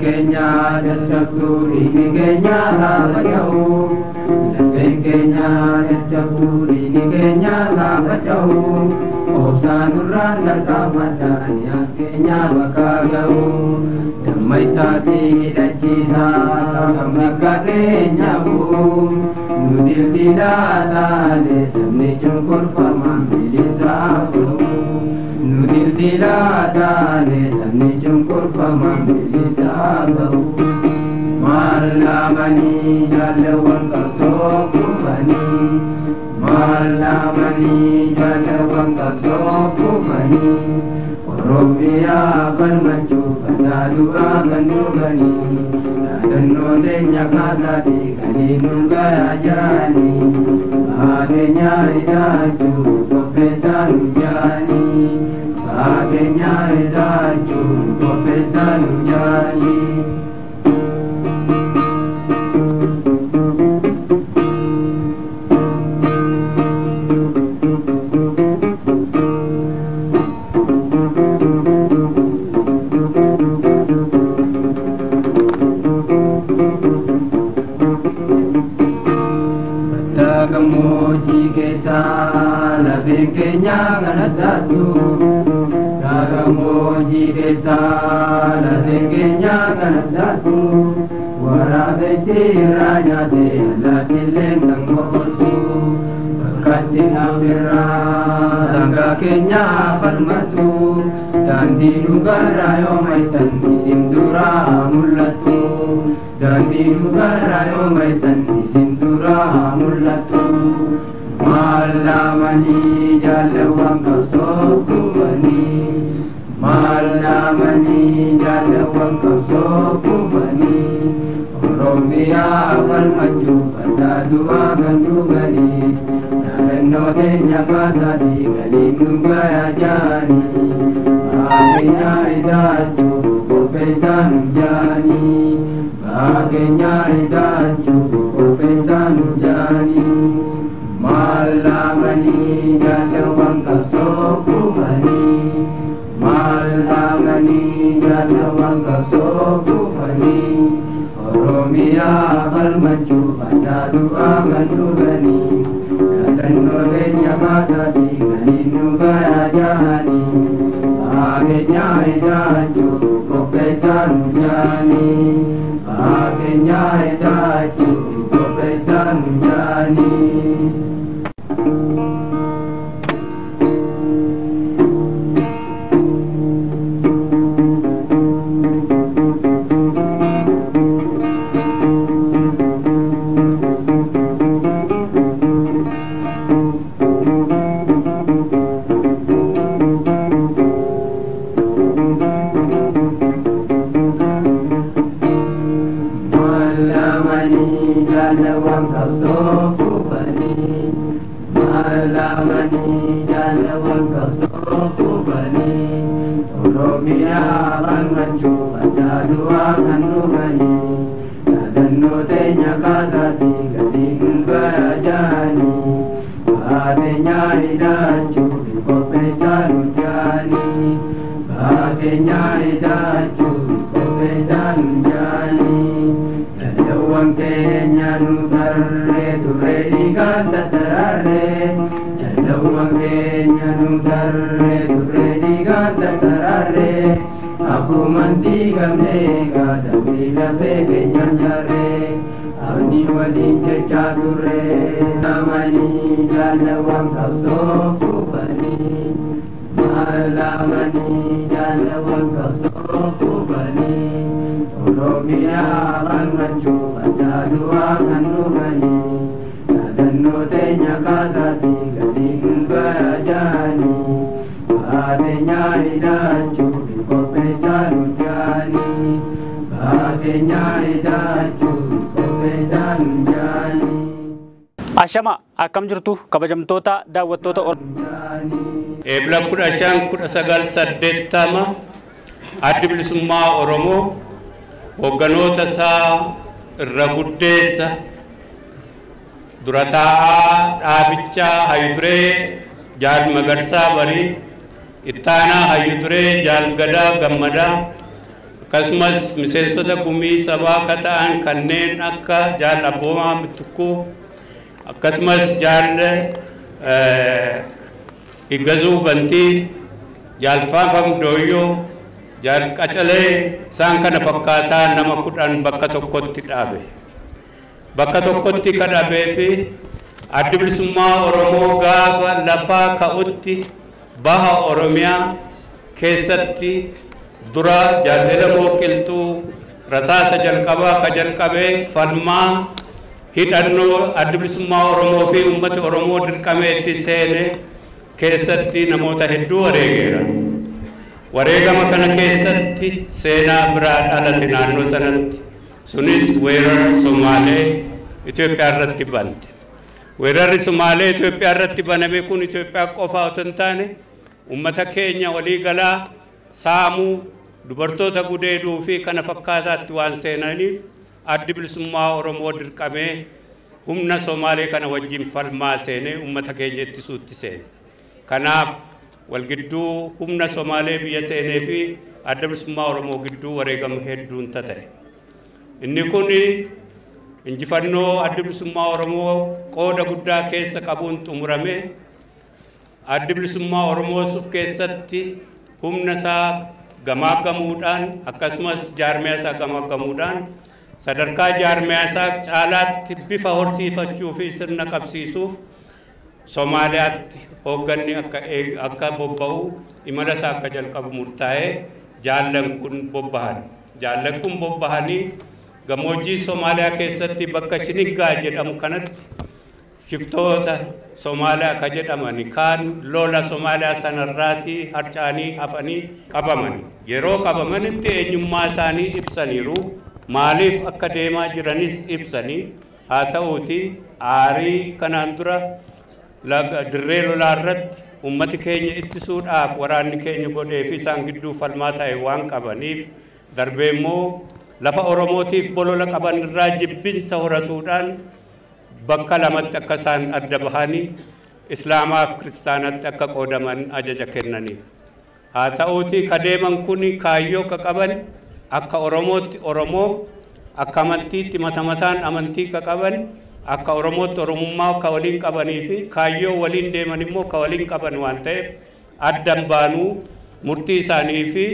Kenya Dadhabdu dhiigni keenya haa faca'u. Lafeen keenya dadhabdu dhiigni keenya haa faca'u. Obsaan nurraan tarkaanfadha niyaan keenya bakka ga'u. Damma isaatii hidhachiisaa kan bakka keenya bu'u. Nu dildiilaa taane sabni cunqurfamaan bilisaa ba'u. Nu dildiilaa taane sabni cunqurfamaan bilisaa ba'u. Maal dhaamanii jaalawwan qabsoo kufanii. Maal dhaamanii jaalawwan qabsoo kufanii. Oromiyaa falmachuu fataa du'aa kan dhuganii. Dhaadannoo teenya kaasaatii galii nu gayaa jiranii. Baateenya hidhaachuu qopheessaa nu jaanii. Baateenya hidhaachuu qopheessaa nu jaanii. Gammoojjii keessaa lafeen keenya kan addaattu. Gammoojjii keessaa lafeen keenya kan addaattu. Waraabessi irraa nyaate allaattiilleen kan boqotu. Bakkatti nafirraa sangaa keenya falmatu. Daandii dhugarraa yoo maaytan isin duraa mul'attu. Daandii dhugarraa yoo maaytan isin duraa mul'attu. Maal dhaamanii jaalawwan qabsoo kufanii. Maal dhaamanii jaalawwan qabsoo kufanii. Oromiyaa falmachuu fataa du'aa kan dhuganii. Dhaadannoo teenya kaasaatii galii nu gayaa jaanii. Baakeenya hidhaachuu qopheessaa nu jaanii. Baakeenya hidhaachuu qopheessaa nu jaanii. Maal dhaamanii jaalawwan qabsoo kufanii. Maal dhaamanii jaalawwan qabsoo kufanii. Oromiyaa falmachuu fataa du'aa kan dhuganii. Dhaadannoo teenya kaasaatii galii nu gayaa jaanii. Baakeenya hidhaachuu qopheessaa nu jaanii. Baakeenya hidhaachuu qopheessaa nu jaanii. Maal dhaamanii jaalawwan qabsoo kufanii. Maal dhaamanii jaalawwan qabsoo kufanii. Oromiyaa falmachuu fataa du'aa kan dhuganii. Dhaadannoo teenya kaasaatii galii nu gayaa jaanii. Baateenya hidhaachuu qopheessaa nu jaanii. Baateenya hidhaachuu qopheessaa nu jaanii. Jaalawwan keenya nu tarree turre dhiigaan tattaraarree. Jaalawwan keenya nu tarree turre dhiigaan tattaraarree. Akkuman diigamne eegaa dambii lafee keenyaan jaarree. Abdii waliin jechaa turre. Amanii jaalawwan qabsoo kufanii. Maal dhaamanii jaalawwan qabsoo kufanii. Oromiyaa falmachuu fataa du'aa kan dhuganii. Dhaadannoo teenya kaasaatii galii nu gayaa jaanii. Baateenya hidhaachuu qopheessaa nu jaanii. Baateenya hidhaachuu qopheessaa nu jaanii. Ashama akkam jirtu kabajamtoota daawwattoota Eebila 15 1980 Addi Bilisummaa Oromoo hoogganoota isaa irra guddeessa dura taa'aa dhaabichaa Hayyuduree Jaal Magarsaa Barii, Ittaanaa Hayyuduree Jaal Gadaa Gammadaa, Akkasumas miseensota gumii sabaa akka ta'an kanneen akka Jaal Abboomaa Mittukuu, akkasumas Jaal Higgazuu Bantii, Jaal Faanfam Dooyyoo, Jaal Qacalee isaan kana fakkaataa nama 10 bakka tokkotti dhaabe. Bakka tokkotti kan dhaabee fi Addi Bilisummaa Oromoo gaafa lafaa ka'utti baha Oromiyaa keessatti dura Jaal Elemoo Qilxuu rasaasa jalqabaa ka jalqabee falmaa hidhannoo Addi Bilisummaa Oromoo fi uummati Oromoo dirqamee itti seene keessatti namoota hedduu wareegeera. Wareegama kana keessatti seenaa biraa dhalate naannoo sanatti. Sunis weerara Somaalee Itoophiyaa irratti bante. Weerarri Somaalee Itoophiyaa irratti baname kun Itoophiyaa qofa otoo hin taane uummata keenya waliigalaa saamuu, dubartoota gudeeduu fi kana fakkaataatti waan seenaniif Addi Bilisummaa Oromoo dirqamee humna Somaalee kana wajjin falmaa seenee uummata keenya ittisuutti seene. Kanaaf walgidduu humna Somaalee biyya seenee fi Adda Bilisummaa Oromoo gidduu wareegama hedduun ta'e. Inni kun injifannoo Addi Bilisummaa Oromoo qooda guddaa keessa qabuun xumurame. Addi Bilisummaa Oromoo of keessatti humna isaa gamaaggamuudhaan akkasumas jaarmiyaa isaa gamaaggamuudhaan sadarkaa jaarmiyaa isaa caalaatti bifa horsiifachuu fi sirna qabsiisuuf Somaaliyaatti hoogganni akka bobba'u imala isaa akka jalqabu murtaa'ee jaallan kun bobbahan. Jaallan kun bobbahanii gammoojjii Somaaliyaa keessatti bakka Shiniggaa jedhamu kanatti shiftoota Somaaliyaa ka jedhamani kaan lola Somaaliyaa sanarraatii harcaanii hafanii qabamani. Yeroo qabamanitti eenyummaa isaanii ibsaniiru. Maaliif akka deemaa jiranis ibsanii. Haa ta'uuti aarii kanaan dura dirree lolaa irratti uummati keenya ittisuudhaaf waraanni keenya godhee fi isaan gidduu falmaa ta'e waan qabaniif darbee immoo lafa Oromootiif bolola qaban irraa jibbinsa horatuudhaan bakka lamatti akka isaan adda bahanii Islaamaaf Kiristaanatti akka qoodaman ajaja kennaniif. Haa ta'uuti ka deeman kun kaayyoo ka qaban akka Oromootti Oromoo, akka amantiitti mata mataan amantii ka qaban, akka Oromootti Oromummaa ka waliin qabanii fi kaayyoo waliin deeman immoo ka waliin qaban waan ta'eef addan baanuu murtii isaanii fi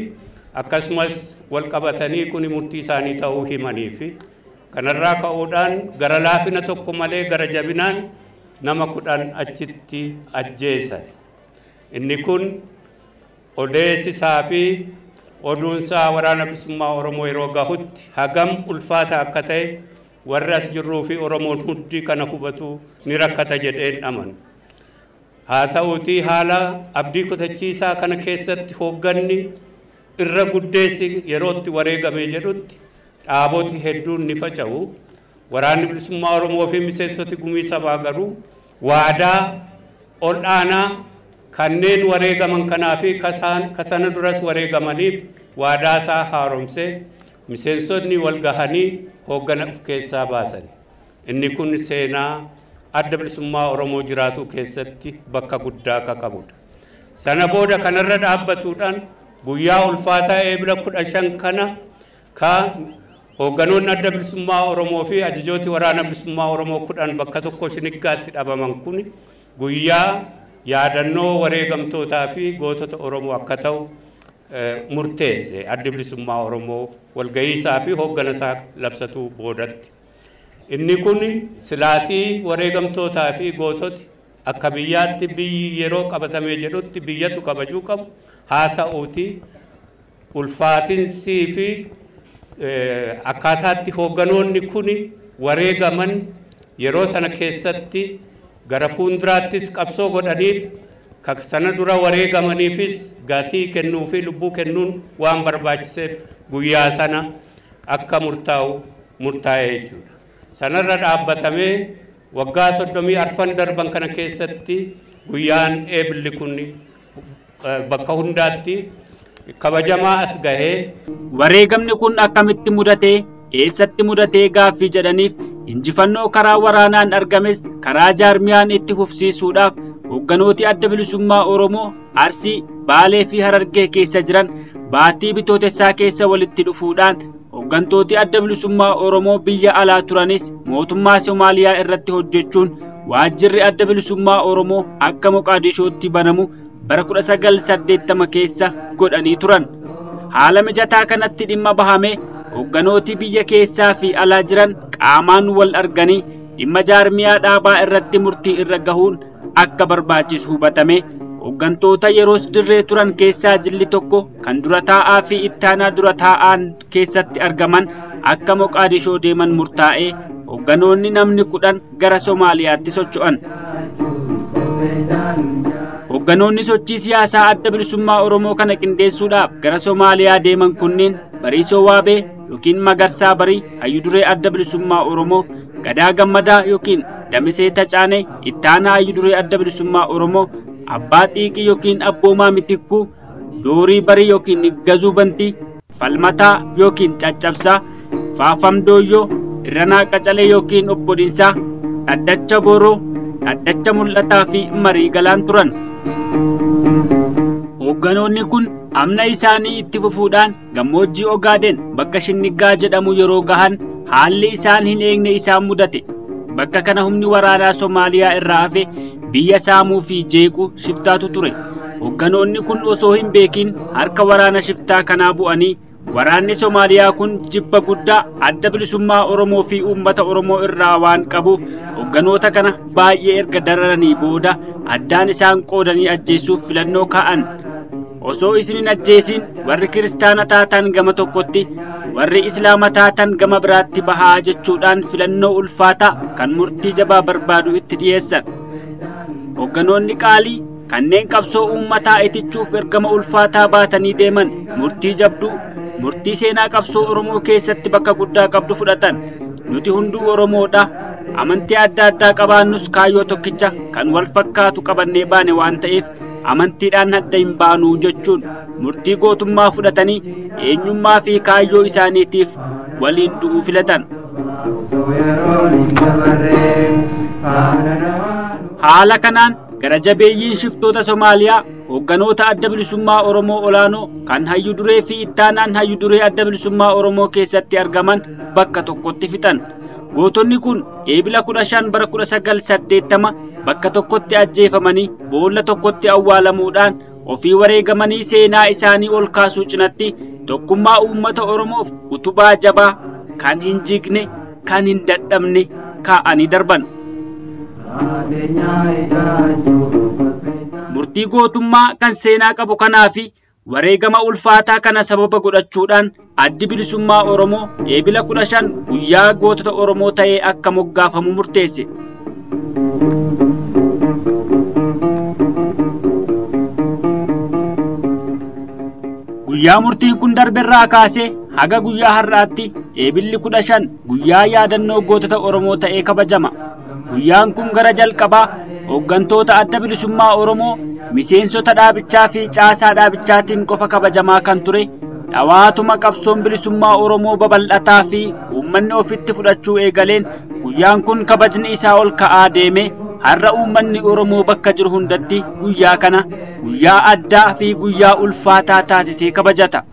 akkasumas wal qabatanii kun murtii isaanii ta'uu himanii fi kanarraa ka'uudhaan gara laafina tokko malee gara jabinaan nama 10 achitti ajjeesan. Inni kun odeessisaa fi oduunsaa Waraana Bilisummaa Oromoo yeroo gahutti hagam ulfaata akka ta'e warri as jirruu fi Oromoon hundi kana hubatu ni rakkata jedheen amanu. Haa ta'uutii haala abdii kutachiisaa kana keessatti hoogganni irra guddeessi yerootti wareegamee jedhutti dhaaboti hedduun ni faca'u. Waraanni Bilisummaa Oromoo fi miseensoti gumii sabaa garuu waadaa ol'aanaa kanneen wareegaman kanaa fi kasana duras wareegamaniif waadaa isaa haaromsee miseensonni wal gahanii hooggana of keessaa baasan. Inni kun seenaa Adda Bilisummaa Oromoo jiraatu keessatti bakka guddaa akka qabudha. Sana booda kanarra dhaabbatuudhaan guyyaa ulfaataa eebila 15 kana ka hoogganoonni Adda Bilisummaa Oromoo fi ajajooti Waraana Bilisummaa Oromoo 10 bakka tokko Shiniggaatti dhabaman kun guyyaa yaadannoo wareegamtootaa fi gootota Oromoo akka ta'u murteesse Addi Bilisummaa Oromoo walga'iisaa fi hoogganasaa labsatuu boodatti. Inni kun silaatii wareegamtootaa fi goototi akka biyyaatti biyyi yeroo qabatamee jedhutti biyyatu kabajuu qabu. Haa ta'uuti ulfaatinsii fi akkaataatti hoogganoonni kun wareegaman yeroo sana keessatti gara fuulduraattis qabsoo godhaniif sana dura wareegamaniifis gatii kennuu fi lubbuu kennuun waan barbaachiseef guyyaa sana akka murtaa'u murtaa'ee jechuudha. Sanarra dhaabbatamee waggaa 34 darban kana keessatti guyyaan eebilli kun bakka hundaatti kabajamaa as gahee. Wareegamni kun akkamitti mudate, eessatti mudate gaaffii jedhaniif injifannoo karaa waraanaan argames karaa jaarmiyaan itti fufsiisuudhaaf hoogganooti Adda Bilisummaa Oromoo Arsii, Baalee fi Harargee keessa jiran baatii bitootessaa keessa walitti dhufuudhaan hooggantooti adda bilisummaa Oromoo biyya alaa turanis mootummaa Somaaliyaa irratti hojjechuun waajjirri adda bilisummaa Oromoo akka Moqaadishootti banamu bara 1980 keessa godhanii turan. Haala mijataa kanatti dhimma bahame hoogganooti biyya keessaa fi alaa jiran qaamaan wal arganii dhimma jaarmiyaa dhaabaa irratti murtii irra gahuun akka barbaachisu hubatame. Hooggantoota yeroos dirree turan keessaa jilli tokko kan dura taa'aa fi ittaanaa dura taa'aan keessatti argaman akka Moqaadishoo deeman murtaa'ee hoogganoonni namni 10 gara Somaaliyaatti socho'an. Hoogganoonni sochii siyaasaa adda bilisummaa Oromoo kana qindeessuudhaaf gara Somaaliyaa deeman kunneen Bariisoo Waabee yookiin Magarsaa Barii hayyuduree adda bilisummaa Oromoo, Gadaa Gammadaa yookiin Damisee Tacaanee ittaanaa hayyuduree adda bilisummaa Oromoo, Abbaa Xiiqii yookiin Abboomaa Mitikkuu, Doorii Barii yookiin Gazuu Bantii, Falmataa yookiin Caccabsaa, Faafam Dooyyoo, Irranaa Qacalee yookiin Obbo Dinsaa, Dhaddacha Booroo, Dhaddacha Mul'ataa fi Marii Galaan turan. Hoogganoonni kun amna isaanii itti fufuudhaan gammoojjii Ogaaden bakka Shinniggaa jedhamu yeroo gahan haalli isaan hin eegne isaan mudate. Bakka kana humni waraanaa Somaaliyaa irraa hafe biyya saamuu fi jeequ shiftaatu ture. Hoogganoonni kun osoo hin beekin harka waraana shiftaa kanaa bu'anii waraanni Somaaliyaa kun jibba guddaa adda bilisummaa Oromoo fi uummata Oromoo irraa waan qabuuf hoogganoota kana baay'ee erga dararanii booda addaan isaan qoodanii ajjeesuuf filannoo kaa'an. Osoo isin hin ajjeesin warri kiristaana taatan gama tokkotti, warri islaama taatan gama biraatti bahaa jechuudhaan filannoo ulfaataa kan murtii jabaa barbaadu itti dhiyeessan. Hoogganoonni qaalii kanneen qabsoo uummataa itichuuf ergama ulfaataa baatanii deeman murtii jabduu, murtii seenaa qabsoo Oromoo keessatti bakka guddaa qabdu fudhatan. Nuti hunduu Oromoodha. Amantii adda addaa qabaannus kaayyoo tokkicha kan wal fakkaatu qabannee baane waan ta'eef amantiidhaan adda hin baanuu jechuun murtii gootummaa fudhatanii eenyummaa fi kaayyoo isaaniitiif waliin du'uu filatan. Haala kanaan gara jabeeyyiin shiftoota Somaaliyaa hoogganoota adda bilisummaa Oromoo olaanoo kan hayyu duree fi ittaanaan hayyu duree adda bilisummaa Oromoo keessatti argaman bakka tokkotti fixan. Gootonni kun eebila 15 bara 1980 bakka tokkotti ajjeefamanii boolla tokkotti awwaalamuudhaan ofii wareegamanii seenaa isaanii ol kaasuu cinatti tokkummaa uummata Oromoof utubaa jabaa kan hin jigne kan hin dadhabne kaa'anii darban. Murtii gootummaa kan seenaa qabu kanaa fi wareegama ulfaataa kana sababa godhachuudhaan addi bilisummaa Oromoo eebila 15 guyyaa gootota Oromoo ta'ee akka moggaafamu murteesse. Guyyaa murtiin kun darberraa kaasee haga guyyaa har'aatti eebilli 15 guyyaa yaadannoo gootota Oromoo ta'ee kabajama. Guyyaan kun gara jalqabaa hooggantoota adda bilisummaa Oromoo miseensota dhaabichaa fi caasaa dhaabichaatiin qofa kabajamaa kan ture dhawaatuma qabsoon bilisummaa Oromoo babal'ataa fi uummanni ofitti fudhachuu eegaleen guyyaan kun kabajni isaa ol ka'aa deeme har'a uummanni Oromoo bakka jiru hundatti guyyaa kana guyyaa addaa fi guyyaa ulfaataa taasisee kabajata.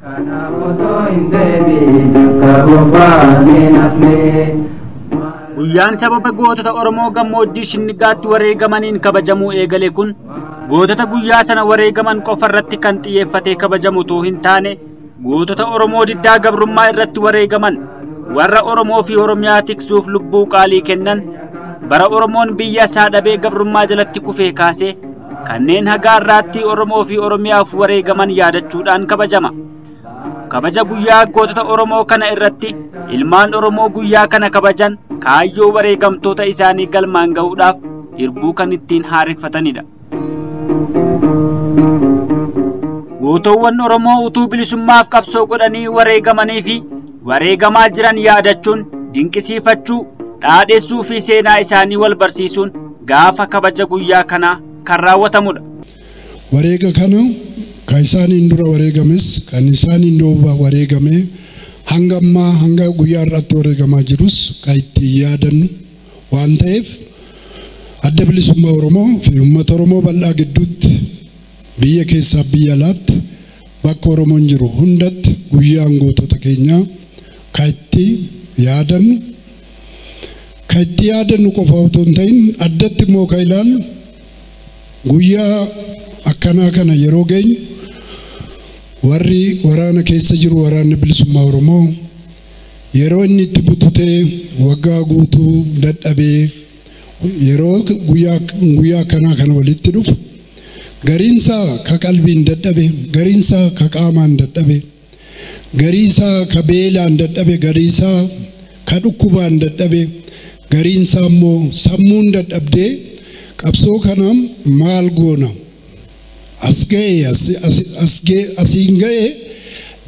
Guyyaan sababa gootota Oromoo gammoojjii Shinnigaatti wareegamaniin kabajamuu eegale kun gootota guyyaa sana wareegaman qofa irratti kan xiyyeeffatee kabajamu otoo hin taane gootota Oromoo diddaa gabrummaa irratti wareegaman warra Oromoo fi Oromiyaa tiksuuf lubbuu qaalii kennan bara Oromoon biyya isaa dhabee gabrummaa jalatti kufee kaasee kanneen haga har'aatti Oromoo fi Oromiyaaf wareegaman yaadachuudhaan kabajama. Kabaja guyyaa gootota Oromoo kana irratti ilmaan Oromoo guyyaa kana kabajan kaayyoo wareegamtoota isaanii galmaan gahuudhaaf irbuu kan ittiin haareffatanidha. Gootowwan Oromoo utuu bilisummaaf qabsoo godhanii wareegamanii fi wareegamaa jiran yaadachuun dinqisiifachuu, dhaadhessuu fi seenaa isaanii wal barsiisuun gaafa kabaja guyyaa kanaa kan raawwatamudha. Wareega kana kan isaaniin dura wareegames kan isaaniin duuba wareegame hanga ammaa hanga guyyaa irratti wareegamaa jirus kan ittiin yaadannu waan ta'eef adda bilisummaa Oromoo fi uummata Oromoo bal'aa gidduutti biyya keessaa biyya alaatti bakka Oromoon jiru hundatti guyyaan gootota keenyaa kan itti yaadannu kan itti yaadannu qofa otoo hin ta'in addatti immoo kan ilaallu guyyaa akkanaa kana yeroo geenyu warri waraana keessa jiru waraanni bilisummaa Oromoo yeroo inni itti bututee waggaa guutuu dadhabee yeroo guyyaa akkanaa kana walitti dhufu gariinsaa ka qalbiin dadhabe, gariinsaa ka qaamaan dadhabe, gariinsaa ka beelaan dadhabe, gariinsaa ka dhukkubaan dadhabe, gariinsaa immoo sammuun dadhabdee qabsoo kana maal goona as ga'e asiin ga'e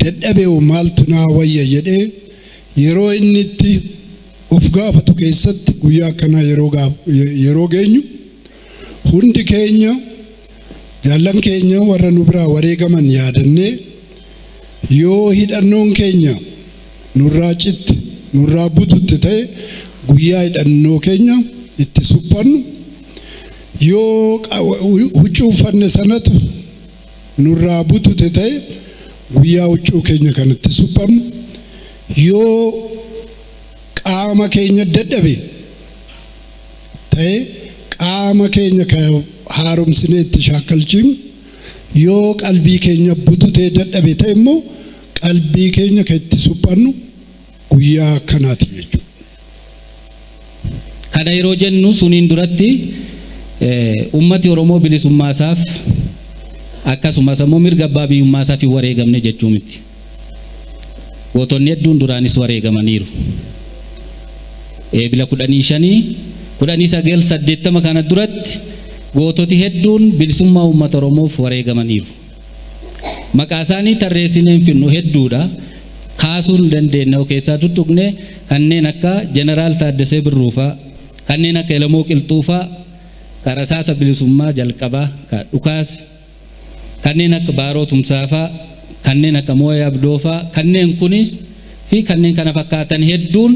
dadhabe maaltu naa wayya jedhee yeroo inni itti of gaafatu keessatti guyyaa akkanaa yeroo geenyu hundi keenya jaallan keenya warra nu biraa wareegaman yaadannee yoo hidhannoon keenya nurraa citti nurraa bututti ta'e guyyaa hidhannoo keenya itti suphannu yoo huccuu uffanne sanatu nurraa butute ta'e guyyaa huccuu keenya kan itti suphannu yoo qaama keenya dadhabe ta'e qaama keenya kan haaromsinee itti shaakkalchiinu yoo qalbii keenya bututee dadhabe ta'e immoo qalbii keenya kan itti suphannu guyyaa akkanaati jechuudha. Kana yeroo jennu suniin duratti ummati Oromoo bilisummaa isaaf akkasumas immoo mirga abbaa biyyummaa isaaf hin wareegamne jechuu miti. Gootonni hedduun duraanis wareegamaniiru. Eebila 15 1980 kana duratti goototi hedduun bilisummaa uummata Oromoof wareegamaniiru. Maqaa isaanii tarreessinee hin finnu hedduudha. Kaasuu hin dandeenye keessaa tuttuqne kanneen akka Jeneraal Taaddasee Birruufaa, kanneen akka Elamoo Qilxuufaa, Karasaasa bilisummaa jalqabaa ka dhukaase, kanneen akka Baaroo Tumsaafaa, kanneen akka Moo'ee Abdoofaa, kanneen kunis fi kanneen kana fakkaatan hedduun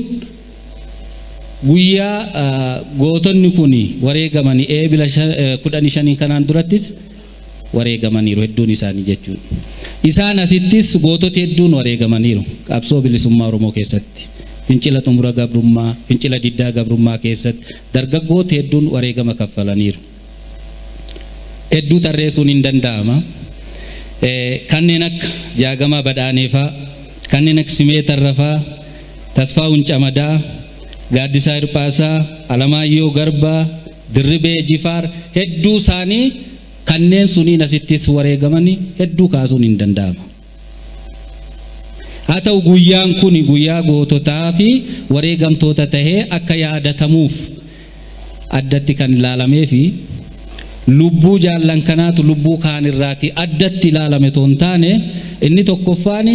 guyyaa gootonni kun wareegamanii eebila 15 kanaan durattis wareegamaniiru hedduun isaanii jechuudha. Isaan asittis goototi hedduun wareegamaniiru qabsoo bilisummaa Oromoo keessatti. Fincila xumura gabrummaa, fincila diddaa gabrummaa keessatti dargaggoota hedduun wareegama kaffalaniiru. Hedduu tarreessuun hin danda'ama. Kanneen akka Jaagamaa Badhaaneefaa, kanneen akka Simee Tarrafaa, Tasfaa Huncamadaa, Gaaddisaa Hirphaasaa, Alamaayyoo Garbaa, Dirribee Jifaar hedduu isaanii kanneen suniin asittis wareegamanii hedduu kaasuun hin danda'ama. Haa ta'u guyyaan kun guyyaa goototaa fi wareegamtoota tahee akka yaadatamuuf addatti kan ilaalamee fi lubbuu jaallan kanaatu lubbuu kaan irraati addatti ilaalame otoo hin taane inni tokkoffaan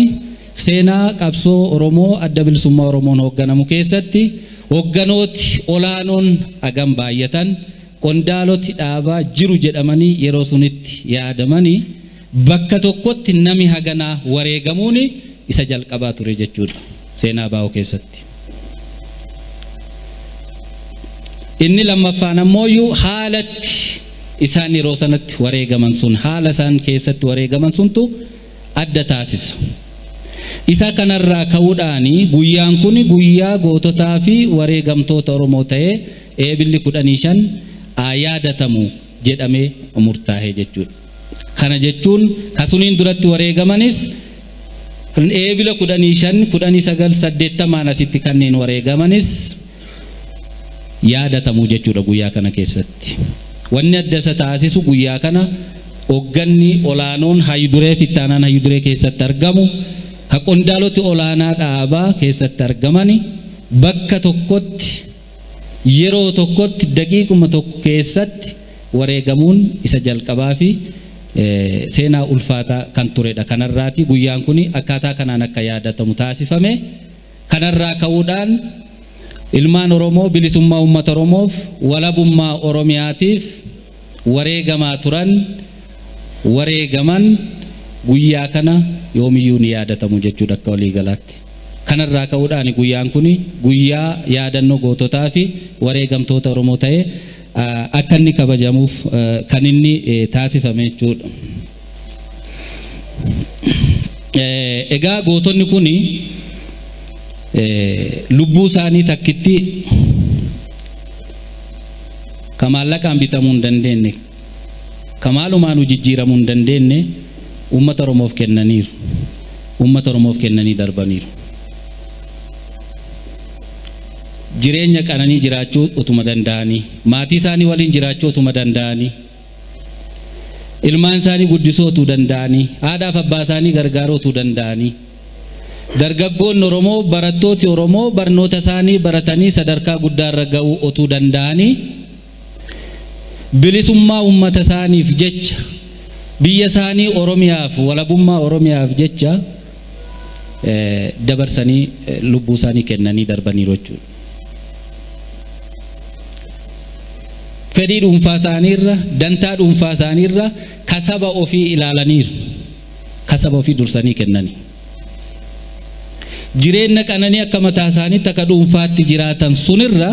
seenaa qabsoo Oromoo adda bilisummaa Oromoon hoogganamu keessatti hoogganooti olaanoon hagam baay'atan qondaaloti dhaabaa jiru jedhamanii yeroo sunitti yaadamanii bakka tokkotti nami haganaa wareegamuun isa jalqabaa ture jechuudha seenaa baa'oo keessatti. Inni lammaffaan ammoo haalatti isaan yeroo sanatti wareegaman sun haala isaan keessatti wareegaman suntu adda taasisa. Isa kanarraa ka'uudhaan guyyaan kun guyyaa goototaa fi wareegamtoota Oromoo ta'ee eebilli 15 yaadatamu jedhamee murtaa'e jechuudha. Kana jechuun kasuniin duratti wareegamanis eebila 15 1980 asitti kanneen wareegamanis yaadatamu jechuudha guyyaa kana keessatti. Wanni adda isa taasisu guyyaa kana hoogganni olaanoon hayyuduree fi ittaanaan hayyuduree keessatti argamu ka qondaaloti olaanaa dhaabaa keessatti argamani bakka tokkotti yeroo tokkotti daqiiquma tokko keessatti wareegamuun isa jalqabaa fi seenaa ulfaataa kan turedha. Kanarraati guyyaan kun akkaataa kanaan akka yaadatamu taasifame. Kanarraa ka'uudhaan ilmaan Oromoo bilisummaa uummata Oromoof walabummaa Oromiyaatiif wareegamaa turan wareegaman guyyaa kana yoomiyyuu ni yaadatamu jechuudha akka waliigalaatti. Kanarraa ka'uudhaan guyyaan kun guyyaa yaadannoo goototaa fi wareegamtoota Oromoo ta'ee akka inni kabajamuuf kan inni taasifame jechuudha. Egaa gootonni kun lubbuu isaanii takkitti ka maallaqaan bitamuu hin dandeenye, ka maalumaanuu jijjiiramuu hin dandeenye uummata Oromoof kennaniiru. Uummata Oromoof kennanii darbaniiru. Jireenya qananii jiraachuu utuma danda'anii, maatii isaanii waliin jiraachuu utuma danda'anii, ilmaan isaanii guddisuu utuu danda'anii, haadhaaf abbaa isaanii gargaaruu utuu danda'anii, dargaggoonni Oromoo, barattooti Oromoo barnoota isaanii baratanii sadarkaa guddaarra ga'uu utuu danda'anii, bilisummaa uummata isaaniif jecha, biyya isaanii Oromiyaaf, walabummaa Oromiyaaf jecha dabarsanii lubbuu isaanii kennanii darbaniiru jechuudha. Fedhii dhuunfaa isaaniirra, dantaa dhuunfaa isaaniirra kasaba ofii ilaalaniiru. Kasaba ofii dursanii kennanii. Jireenya qananii akka mataa isaaniitti akka dhuunfaatti jiraatan sunirra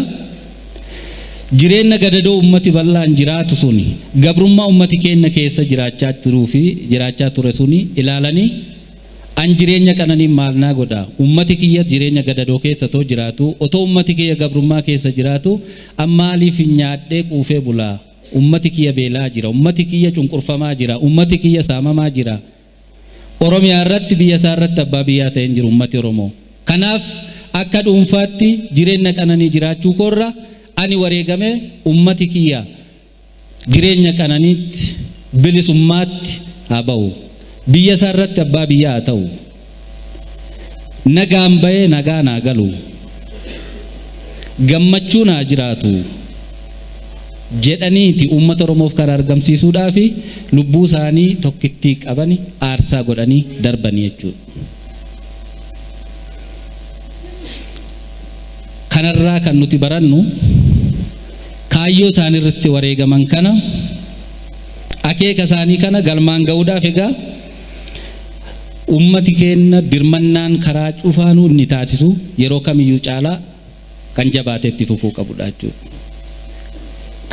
jireenya gadadoo uummati bal'aan jiraatu suni, gabrummaa uummati keenya keessa jiraachaa turuu fi jiraachaa ture suni ilaalanii, an jireenya qananii maal naa godha, uummati kiyya jireenya gadadoo keessa otoo jiraatu, otoo uummati kiyya gabrummaa keessa jiraatu, an maaliif nyaadhee quufee bulaa, uummati kiyya beelaa jira, uummati kiyya cunqurfamaa jira, uummati kiyya saamamaa jira, Oromiyaa irratti biyya isaa irratti abbaa biyyaa ta'een jiru uummati Oromoo. Kanaaf akka dhuunfaatti jireenya qananii jiraachuu koorra ani wareegame uummati kiyya jireenya qananiitti bilisummaatti haa ba'u, biyya isaa irratti abbaa biyyaa haa ta'u, nagaan ba'ee nagaa naa galu, gammachuu naa jiraatu jedhaniiti uummata Oromoof karaa argamsiisuudhaaf lubbuu isaanii tokkittii qabani aarsaa godhanii darbanii jechuudha. Kanarraa kan nuti barannu kaayyoo isaanii irratti wareegaman kana, akeeka isaanii kana galmaan ga'uudhaaf egaa uummati keenya dirmannaan karaa cufaanuu inni taasisu yeroo kamiyyuu caalaa kan jabaatee itti fufuu qabudha jechuudha.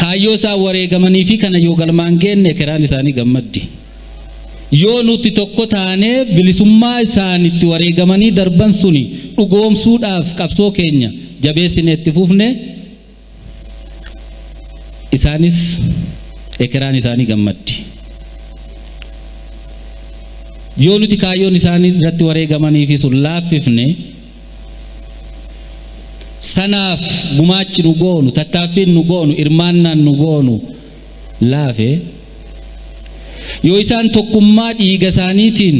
Kaayyoo isaan wareegamanii fi kana yoo galmaan geenne keraan isaanii gammaddi. Yoo nuti tokko taanee bilisummaa isaanitti wareegamanii darban suni dhugoomsuudhaaf qabsoo keenya jabeessinee itti fufne, isaanis ekeraan isaanii gammaddi. Yoo nuti kaayyoon isaanii irratti wareegamanii fi sun laaffifne, sanaaf gumaachi nu goonu, tattaaffiin nu goonu, hirmaannaan nu goonu laafe, yoo isaan tokkummaa dhiiga isaaniitiin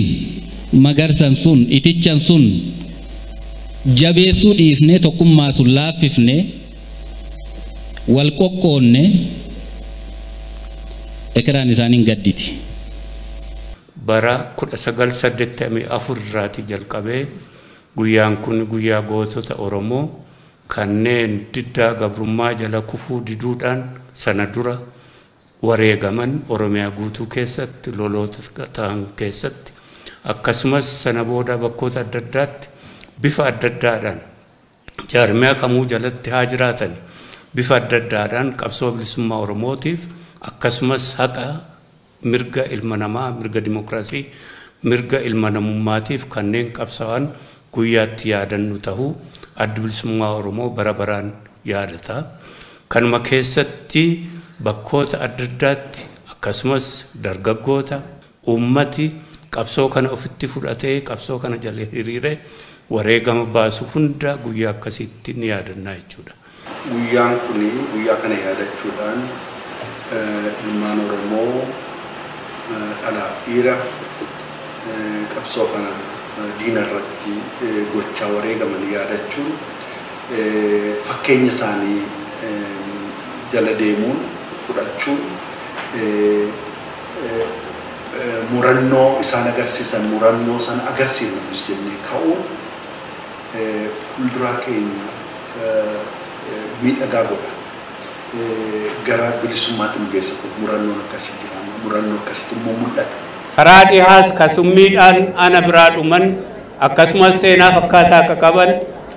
magarsan sun, itichan sun jabeessuu dhiisne, tokkummaa sun laaffifne, wal qoqqoonne, ekeraan isaaniin gadditi. Bara 1984 irraatii jalqabee guyyaan kun guyyaa gootota Oromoo kanneen diddaa gabrummaa jala kufuu diduudhaan sana dura wareegaman Oromiyaa guutuu keessatti loloota ta'an keessatti, akkasumas sana booda bakkoota adda addaatti bifa adda addaadhaan jaarmiyaa kamuu jalatti haa jiraatan bifa adda addaadhaan qabsoo bilisummaa Oromootiif akkasumas haqa mirga ilma namaa, mirga dimokiraasii, mirga ilma namummaatiif kanneen qabsaa'an guyyaatti yaadannu ta'uu addi bilisummaa Oromoo bara baraan yaadata. Kanuma keessatti bakkoota adda addaatti akkasumas dargaggoota uummati qabsoo kana ofitti fudhatee qabsoo kana jala hiriiree wareegama baasu hunda guyyaa akkasiitti ni yaadannaa jechuudha. Guyyaan kuni guyyaa kana yaadachuudhaan ilmaan Oromoo dhalaaf dhiira qabsoo kana diina irratti gochaa wareegaman yaadachuun, fakkeenya isaanii jala deemuun fudhachuun, murannoo isaan agarsiisan murannoo sana agarsiifnus jennee ka'uun fuulduraa keenya miidhagaa godha. Gara bilisummaatti nu geessa kun murannoon akkasii jira, murannoo akkasiitu immoo mul'ata. Karaa dhihaas kasummiidhaan ana biraa dhuman akkasumas seenaa fakkaataa akka qaban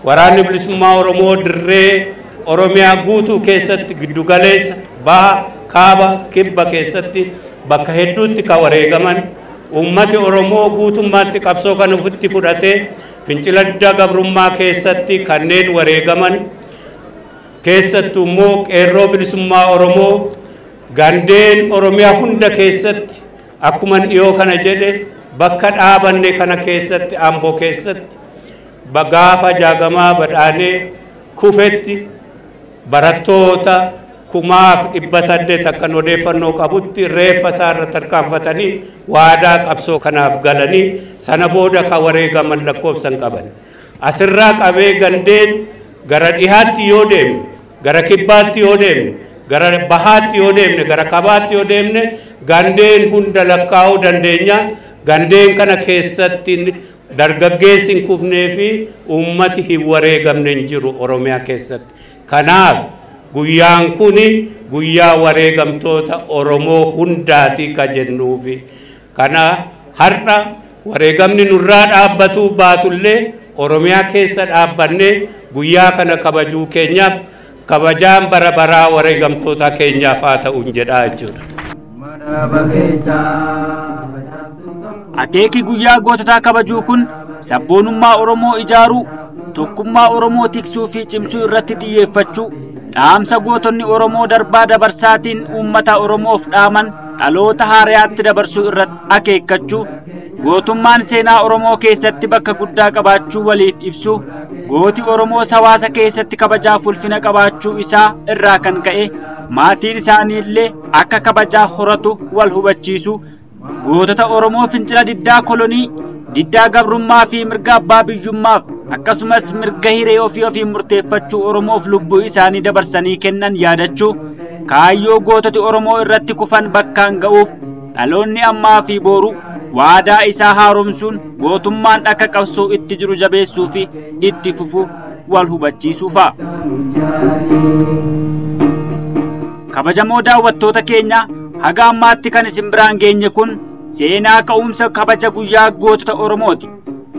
waraanni bilisummaa Oromoo dirree Oromiyaa guutuu keessatti giddugaleessa, baha, kaaba, kibba keessatti bakka hedduutti kan wareegaman Uummati Oromoo guutummaatti qabsoo kana ofitti fudhatee fincila diddaa gabrummaa keessatti kanneen wareegaman keessattuu immoo qeerroo bilisummaa Oromoo gandeen Oromiyaa hunda keessatti akkuma dhiyoo kana jedhe bakka dhaabanne kana keessatti Amboo keessatti gaafa Jaagamaa Badhaanee kufetti barattoota 1800 akkan odeeffannoo qabutti reeffa isaarra tarkaanfatanii waadaa qabsoo kanaaf galanii sana booda ka wareegaman lakkoofsan qaban. Asirraa qabee gandeen gara dhihaatti yoo deemne, gara kibbaatti yoo deemne, gara bahaatti yoo deemne, gara kabaatti yoo deemne gandeen hunda lakkaa'uu dandeenya. Gandeen kana keessatti dargaggeessi hin kufnee fi uummati hin wareegamne hin jiru Oromiyaa keessatti. Kanaaf guyyaan kuni guyyaa wareegamtoota Oromoo hundaati ka jennuufi. Kana har'a wareegamni nurraa dhaabbatu baatullee Oromiyaa keessa dhaabbannee guyyaa kana kabajuu keenyaaf kabajaan bara baraa wareegamtoota keenyaaf haa ta'uun jedhaa jechuudha. Akeeki guyyaa goototaa kabajuu kun sabboonummaa Oromoo ijaaruu, tokkummaa Oromoo tiksuu fi cimsuu irratti xiyyeeffachuu, dhaamsa gootonni Oromoo darbaa dabarsaatiin uummata Oromoof dhaaman dhaloota haaraatti dabarsuu irratti akeekkachuu, gootummaan seenaa Oromoo keessatti bakka guddaa qabaachuu waliif ibsuu, gooti Oromoo hawaasa keessatti kabajaaf ulfina qabaachuu isaa irraa kan ka'e maatiin isaanii illee akka kabajaa horatu wal hubachiisu, gootota Oromoo fincila diddaa kolonii, diddaa gabrummaa fi mirga abbaa biyyummaaf akkasumas mirga hiree ofii ofii murteeffachuu Oromoof lubbuu isaanii dabarsanii kennan yaadachuu, kaayyoo goototi Oromoo irratti kufan bakkaan ga'uuf dhaloonni ammaa fi boru waadaa isaa haaromsuun gootummaan akka qabsoo itti jiru jabeessuu fi itti fufu wal hubachiisuu fa'a. Kabajamoo daawwattoota keenya, haga ammaatti kan isin biraan geenye kun seenaa ka'umsa kabaja guyyaa gootota Oromooti.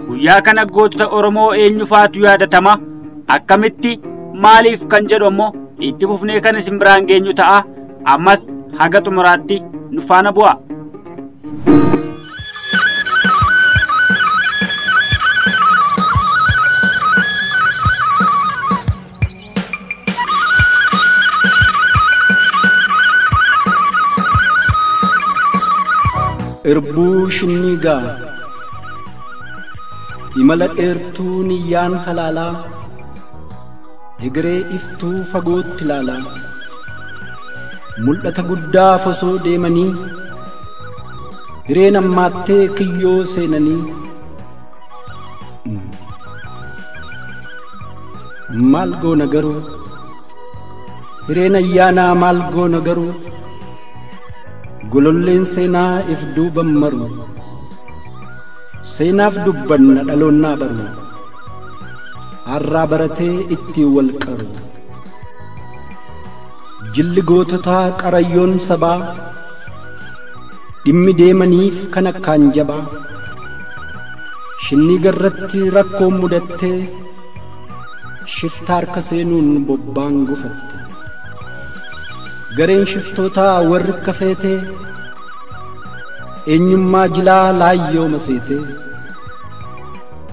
Guyyaa kana gootota Oromoo eenyufaatu yaadatama? Akkamitti, maaliif kan jedhu ammoo itti fufnee kan isin biraan geenyu ta'a. Ammas haga xumuraatti nu faana bu'a. Irbuu shinnigaa imala dheertuu niyyaan halaalaa egeree iftuu fagootti ilaalaa mul'ata guddaa fosoo deemanii hireen ammaattee kiyyoo seenanii maal goona garuu hireen ayyaanaa maal goona garuu gololleen seenaa if duuban maru seenaaf dubbanna dhaloonnaa baru har'aa baratee ittiin wal qaru jilli goototaa qarayyoon sabaa dhimmi deemaniif kan akkaan jabaa shinni garratti rakkoon mudattee shifta harka seenuun bobbaan gufatte gareen shiftootaa warri kafeetee eenyummaa jilaa laayyoo maseetee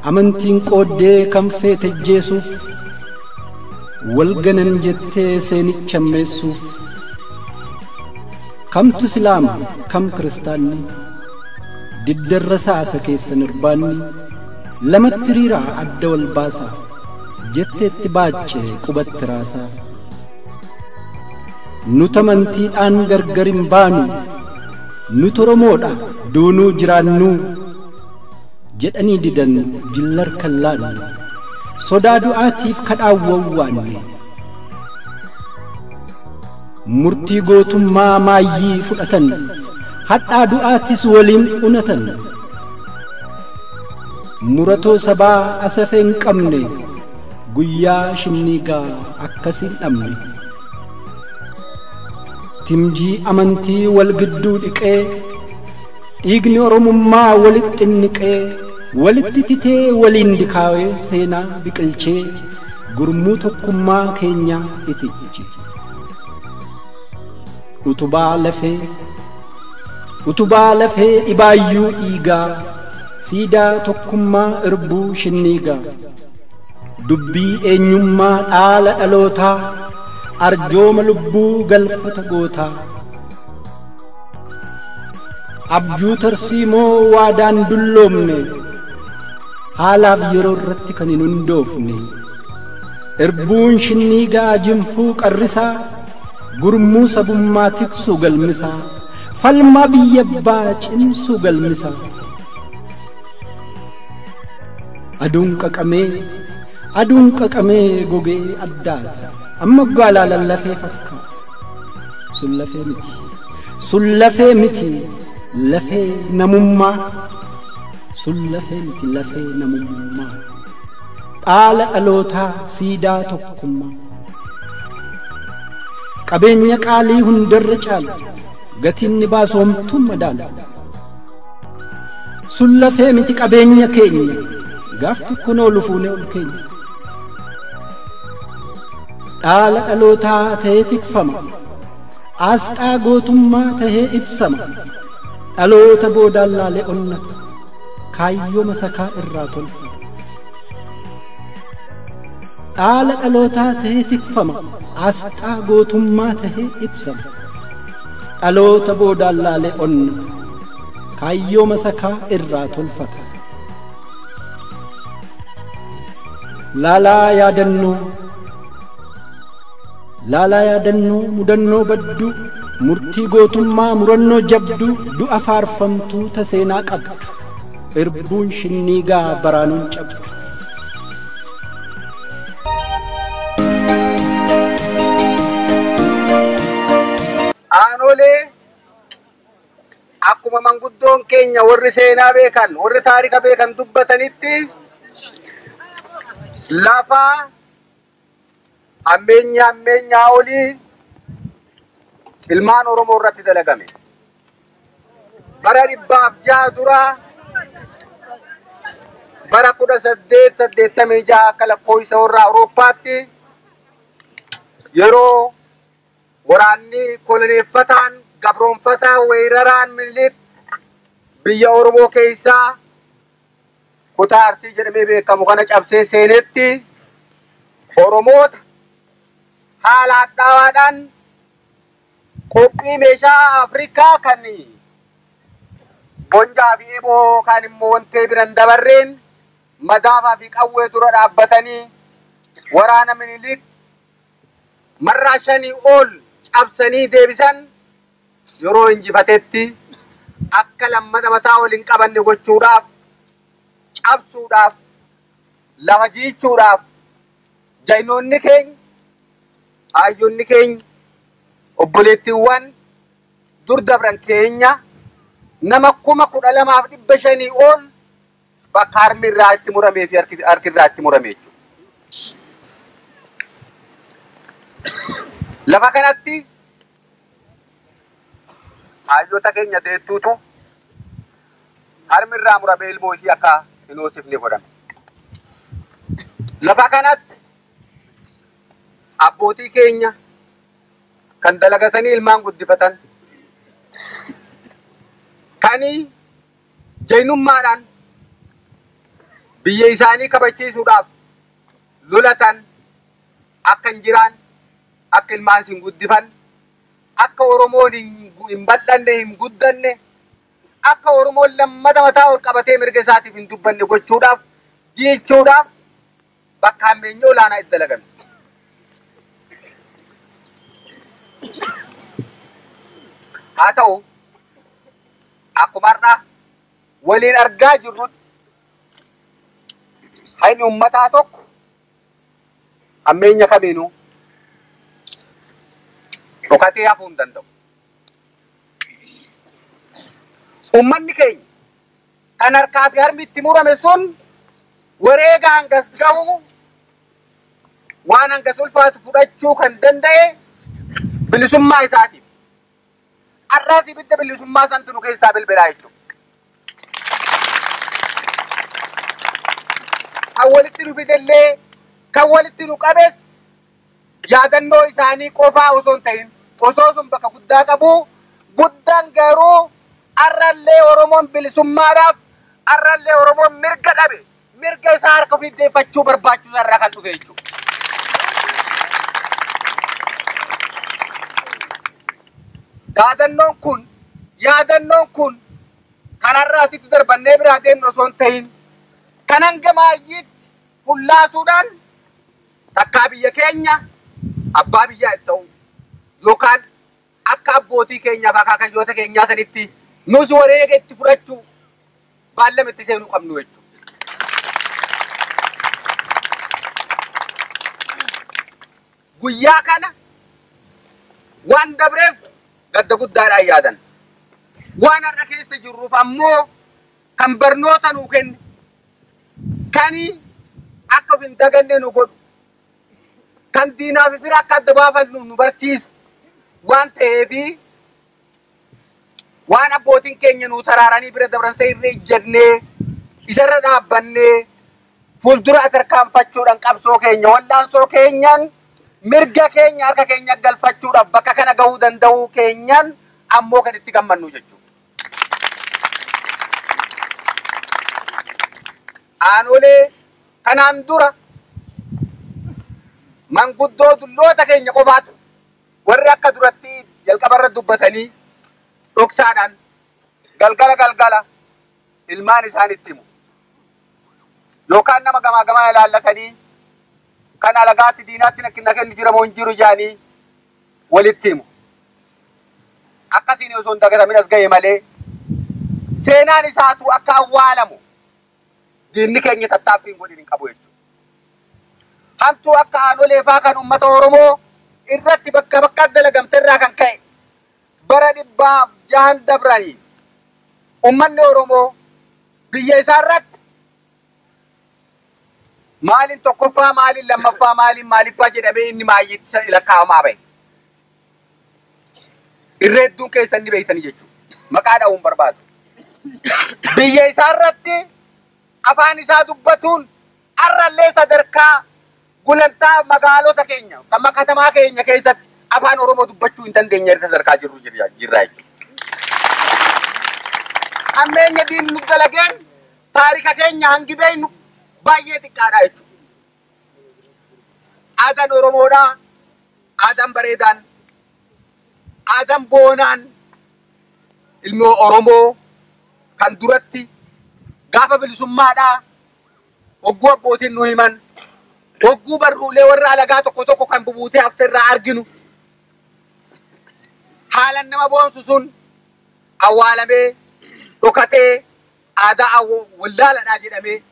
amantiin qooddee kan feete jeesuuf wal ganan jettee seenicha ammeessuuf kamtu islaama kam kiristaanni diddarra saasa keessan irbaanni lamatti riiraa adda wal baasaa jetteetti baacce qubatti raasaa nuti amantiidhaan gargar hin baanu nuti Oromoodha duunuu jiraannuu jedhanii didan jillar kan laanne sodaa du'aatiif kadhaan wawwaanne murtii gootummaa maayyii fudhatan hadhaa du'aatis waliin unatan muratoo sabaa asafee hin qabne guyyaa shinnigaa akkasiin dhabne timjii amantii wal gidduu dhiqee dhiigni Oromummaa walitti xinniqee walitti titee waliin dikaawee seenaa biqilchee gurmuu tokkummaa keenyaa itichi utubaa lafee Utubaa lafee dhibaayyuu dhiigaa, siidaa tokkummaa irbuu shinniigaa. Dubbii eenyummaa dhaala dhalootaa, arjooma lubbuu galfata gootaa. Abjuu tarsiimoo waadaan dulloomne, haalaaf yeroo irratti kan hin hundoofne. Irbuun shinniigaa jinfuu qarrisaa, gurmuu sabummaa tiksuu galmisaa, falmaa biyya abbaa cimsuu galmisaa. Aduun qaqamee, aduun qaqamee gogee addaata, amma gaalaalan lafee fakkaata. Sun lafee miti, sun lafee miti, lafee namummaa. Sun lafee miti, lafee namummaa. Dhaala dhalootaa siidaa tokkummaa. Qabeenya qaalii hundarra caalu, gatiin ni baasu homtuun madaala. Sun lafee miti qabeenya keenya, gaaf tokko noolu fuunee ol keenya. Dhaala dhalootaa tahee tikfama, asxaa gootummaa tahee ibsama. Dhaloota boodaan laalee onnata, kaayyoo masakaa irraa tolfata. Dhaala dhalootaa tahee tikfama, asxaa gootummaa tahee ibsama. Dhaloota boodaan laalee onnata, kaayyoo masakaa irraa tolfata. Laalaa yaadannoo, laalaa yaadannoo mudannoo badduu, murtii gootummaa murannoo jabduu, du'a faarfamtuu ta seenaa qabdu, irbuun shinniigaa baraanuun cabdu. Aanolee akkuma manguddoon keenya warri seenaa beekan, warri taarika beekan dubbatanitti lafa hammeenya hammeenyaa olii ilmaan Oromoo irratti dalagame. Bara 106 dura bara 1886 akka lakkoofsa warra Awurooppaatti yeroo waraanni koloneeffataan gabroonfataa weeraraan Minilik biyya Oromoo keessaa kutaa Arsii jedhamee beekamu kana cabsee seenetti Oromoota haala hadhaawaadhaan qophii meeshaa Afrikaa kan bonjaa fi eeboo kan immoo wantee biran dabarreen madaafaa fi qawwee dura dhaabbatanii waraana Minilik marraa 5 ol cabsanii deebisan yeroo injifatetti akka lammata mataa waliin qabanne gochuudhaaf, cabsuudhaaf, lafa jiichuudhaaf jaynoonni keenya, hayyoonni keenya, obboleettiiwwan dur dabran keenya nama 12,500 ol bakka harmi irraa itti muramee fi harki irraa itti murame jechuudha. Lafa kanatti hayyoota keenya deettuutu harmi irraa muramee ilmoo ishii akka hin hoosifne godhame. Lafa kanatti abbootii keenya kan dalagatanii ilmaan guddifatan, kan jaynummaadhaan biyya isaanii kabachiisuudhaaf lolatan akka hin jiraan, akka ilmaan hin guddifan, akka Oromoon hin bal'anne, hin guddanne, akka Oromoon lammata mataa ol qabatee mirga isaatiif hin dubbanne gochuudhaaf, jiichuudhaaf bakka hammeenya olaanaa itti dalagame. Haa ta'u akkuma har'a waliin argaa jirrutti hayni uummataa tokko hammeenya kamiinuu dhokatee hafuu hin danda'u. Uummanni keenya kan harkaa fi harmi itti murame sun wareega hangas gahu waan hangas ulfaatu fudhachuu kan danda'e bilisummaa isaatiif. Har'aas ibidda bilisummaa santu nu keessaa bilbilaa jechuudha. Kan walitti nu fidellee, kan walitti nu qabes yaadannoo isaanii qofaa osoo hin ta'in, osoo sun bakka guddaa qabu, guddaan garuu Arrallee Oromoon bilisummaadhaaf, arrallee Oromoon mirga dhabe, mirga isaa harka ofiif deeffachuu barbaachisu irraa kan dhufe jechuudha. Yaadannoon kun, yaadannoon kun kanarraa asitti darbannee biraa deemnu osoo hin ta'in kan hanga maayyiitti fullaasuudhaan takkaa biyya keenya abbaa biyyaa itti ta'u yookaan akka abbootii keenyaaf akaakayyoota keenyaa sanitti nus wareega itti fudhachuu baallama itti seenuu qabnu jechuudha. Guyyaa kana waan dabreef gadda guddaadhaan yaadan. Waan har'a keessa jirruuf ammoo kan barnoota nuu kenne, kan akka of hin daganne nu godhu, kan diinaa fi fira akka adda baafannu nu barsiisu waan ta'eefi waan abbootiin keenya nuu taraaranii bira dabran irra ijjannee isarra dhaabbannee fuuldura tarkaanfachuudhaan qabsoo keenya wallaansoo keenyaan mirga keenya harka keenya galfachuudhaaf bakka kana gahuu danda'uu keenyaan ammoo kan itti gammannu jechuudha. Aanolee kanaan dura manguddoo dulloota keenya qofaatu warri akka duratti jalqabarra dubbatanii dhoksaadhaan galgala galgala ilmaan isaanitti himu. Yookaan nama gamaa gamaa ilaallatanii kan alagaatti diinaatti na kennu jira moo hin jiru jedhanii walitti himu. Akkasiin osoo hin dagatamin as ga'e malee seenaan isaatu akka awwaalamu diinni keenya tattaaffii hin godhin hin qabu jechuudha. Hamtuu akka aanolee faa kan uummata Oromoo irratti bakka bakka dalagamte irraa kan ka'e bara 600 dabranii uummanni Oromoo biyya isaa irratti maaliin tokkoffaa maaliin lammaffaa maaliin maaliffaa jedhamee inni maayyiitti lakkaa'amaa bahe. Irra hedduun keessan ni beektanii jechuudha. Maqaa dha'uun barbaadu. Biyya isaa irratti afaan isaa dubbatuun arrallee sadarkaa gulantaa magaalota keenya kan katamaa keenya keessatti afaan Oromoo dubbachuu hin dandeenye irra sadarkaa jirru jirra jechuudha. Hammeenya diinni nu dalageen taarika keenya hangi beeknu baay'ee xiqqaadha jechuudha. Aadaan Oromoodhaa, aadaan bareedaan, aadaan boonaan ilmi Oromoo kan duratti gaafa bilisummaadhaa hogguu abbootiin nu himan, hogguu barruulee warra alagaa tokko tokko kan bubuutee hafte irraa arginu haalan nama boonsu sun awwaalamee dhokatee aadaa wallaaladhaa jedhamee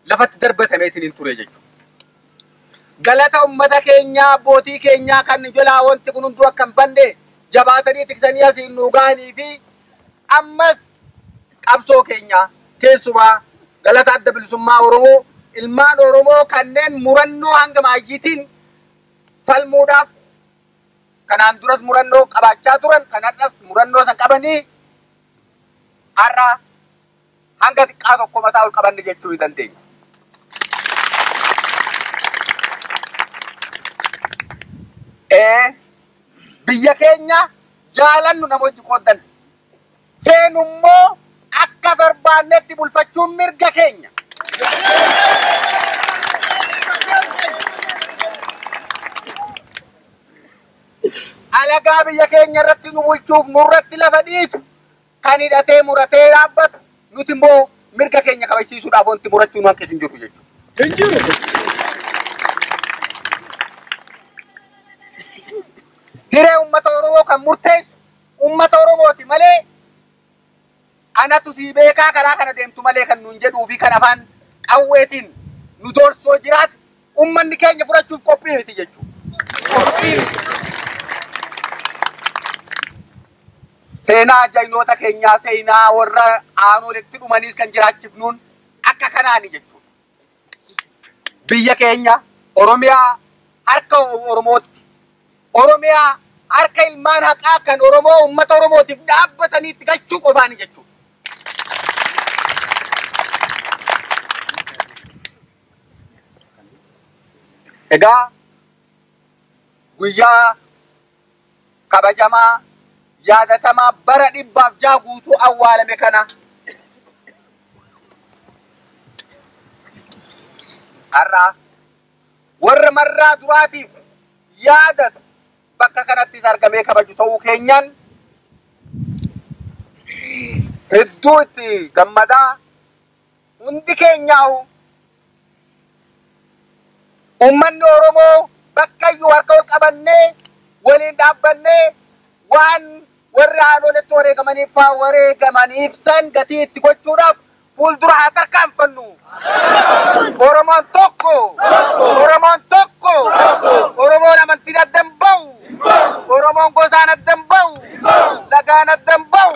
lafatti darbatameetiin ture jechuudha. Galata uummata keenyaa abbootii keenyaa kan jalaa wanti kun hunduu akka hin banne jabaatanii tiksanii asiin nu gahanii fi ammas qabsoo keenyaa keessumaa galata adda bilisummaa Oromoo ilmaan Oromoo kanneen murannoo hanga maayyiitiin falmuudhaaf kanaan duras murannoo qabaachaa turan kan har'as murannoo san qabanii har'a hanga xiqqaa tokko mataa ol qabanne jechuu ni dandeenya. Biyya keenya jaalannu namoonni qooddan feenummoo akka barbaannetti bulfachuun mirga keenya. Alagaa biyya keenya irratti nu bulchuuf nurratti lafa dhiitu kan hidhatee muratee dhaabbatu nuti immoo mirga keenya kabachiisuudhaaf wanti murachuu nu hanqis hin jiru jechuudha. Hin jiru. Hiree uummata Oromoo kan murteessu uummata Oromooti malee anatu sii beekaa karaa kana deemtu malee kan nuun jedhuu fi kan afaan qawweetiin nu doorsoo jiraatu uummanni keenya fudhachuuf qophii miti jechuudha. Qophii miti. Seenaa jayinoota keenyaa seenaa warra aanoletti dhumaniis kan jiraachifnuun akka kanaani jechuudha. Biyya keenya Oromiyaa harka Oromootti, Oromiyaa harka ilmaan haqaa kan Oromoo uummata Oromootiif dhaabbatanii itti galchuu qofaani jechuudha. Egaa guyyaa kabajamaa yaadatamaa bara 106 guutuu awwaalame kana har'a warra marraa duraatiif yaadatu bakka kanattis argamee kabaju ta'uu keenyaan hedduu itti gammadaa hundi keenyaa'u uummanni Oromoo bakka iyyuu harka ol qabannee waliin dhaabbannee waan warri haadholetti wareegamaniif faa wareegamaniif san gatii itti gochuudhaaf fuuldura haa tarkaanfannu. Oromoon tokko. Oromoon tokko. Oromoon amantiin adda hin bahu. Oromoon gosaan adda hin bahu. Lagaan adda hin bahu.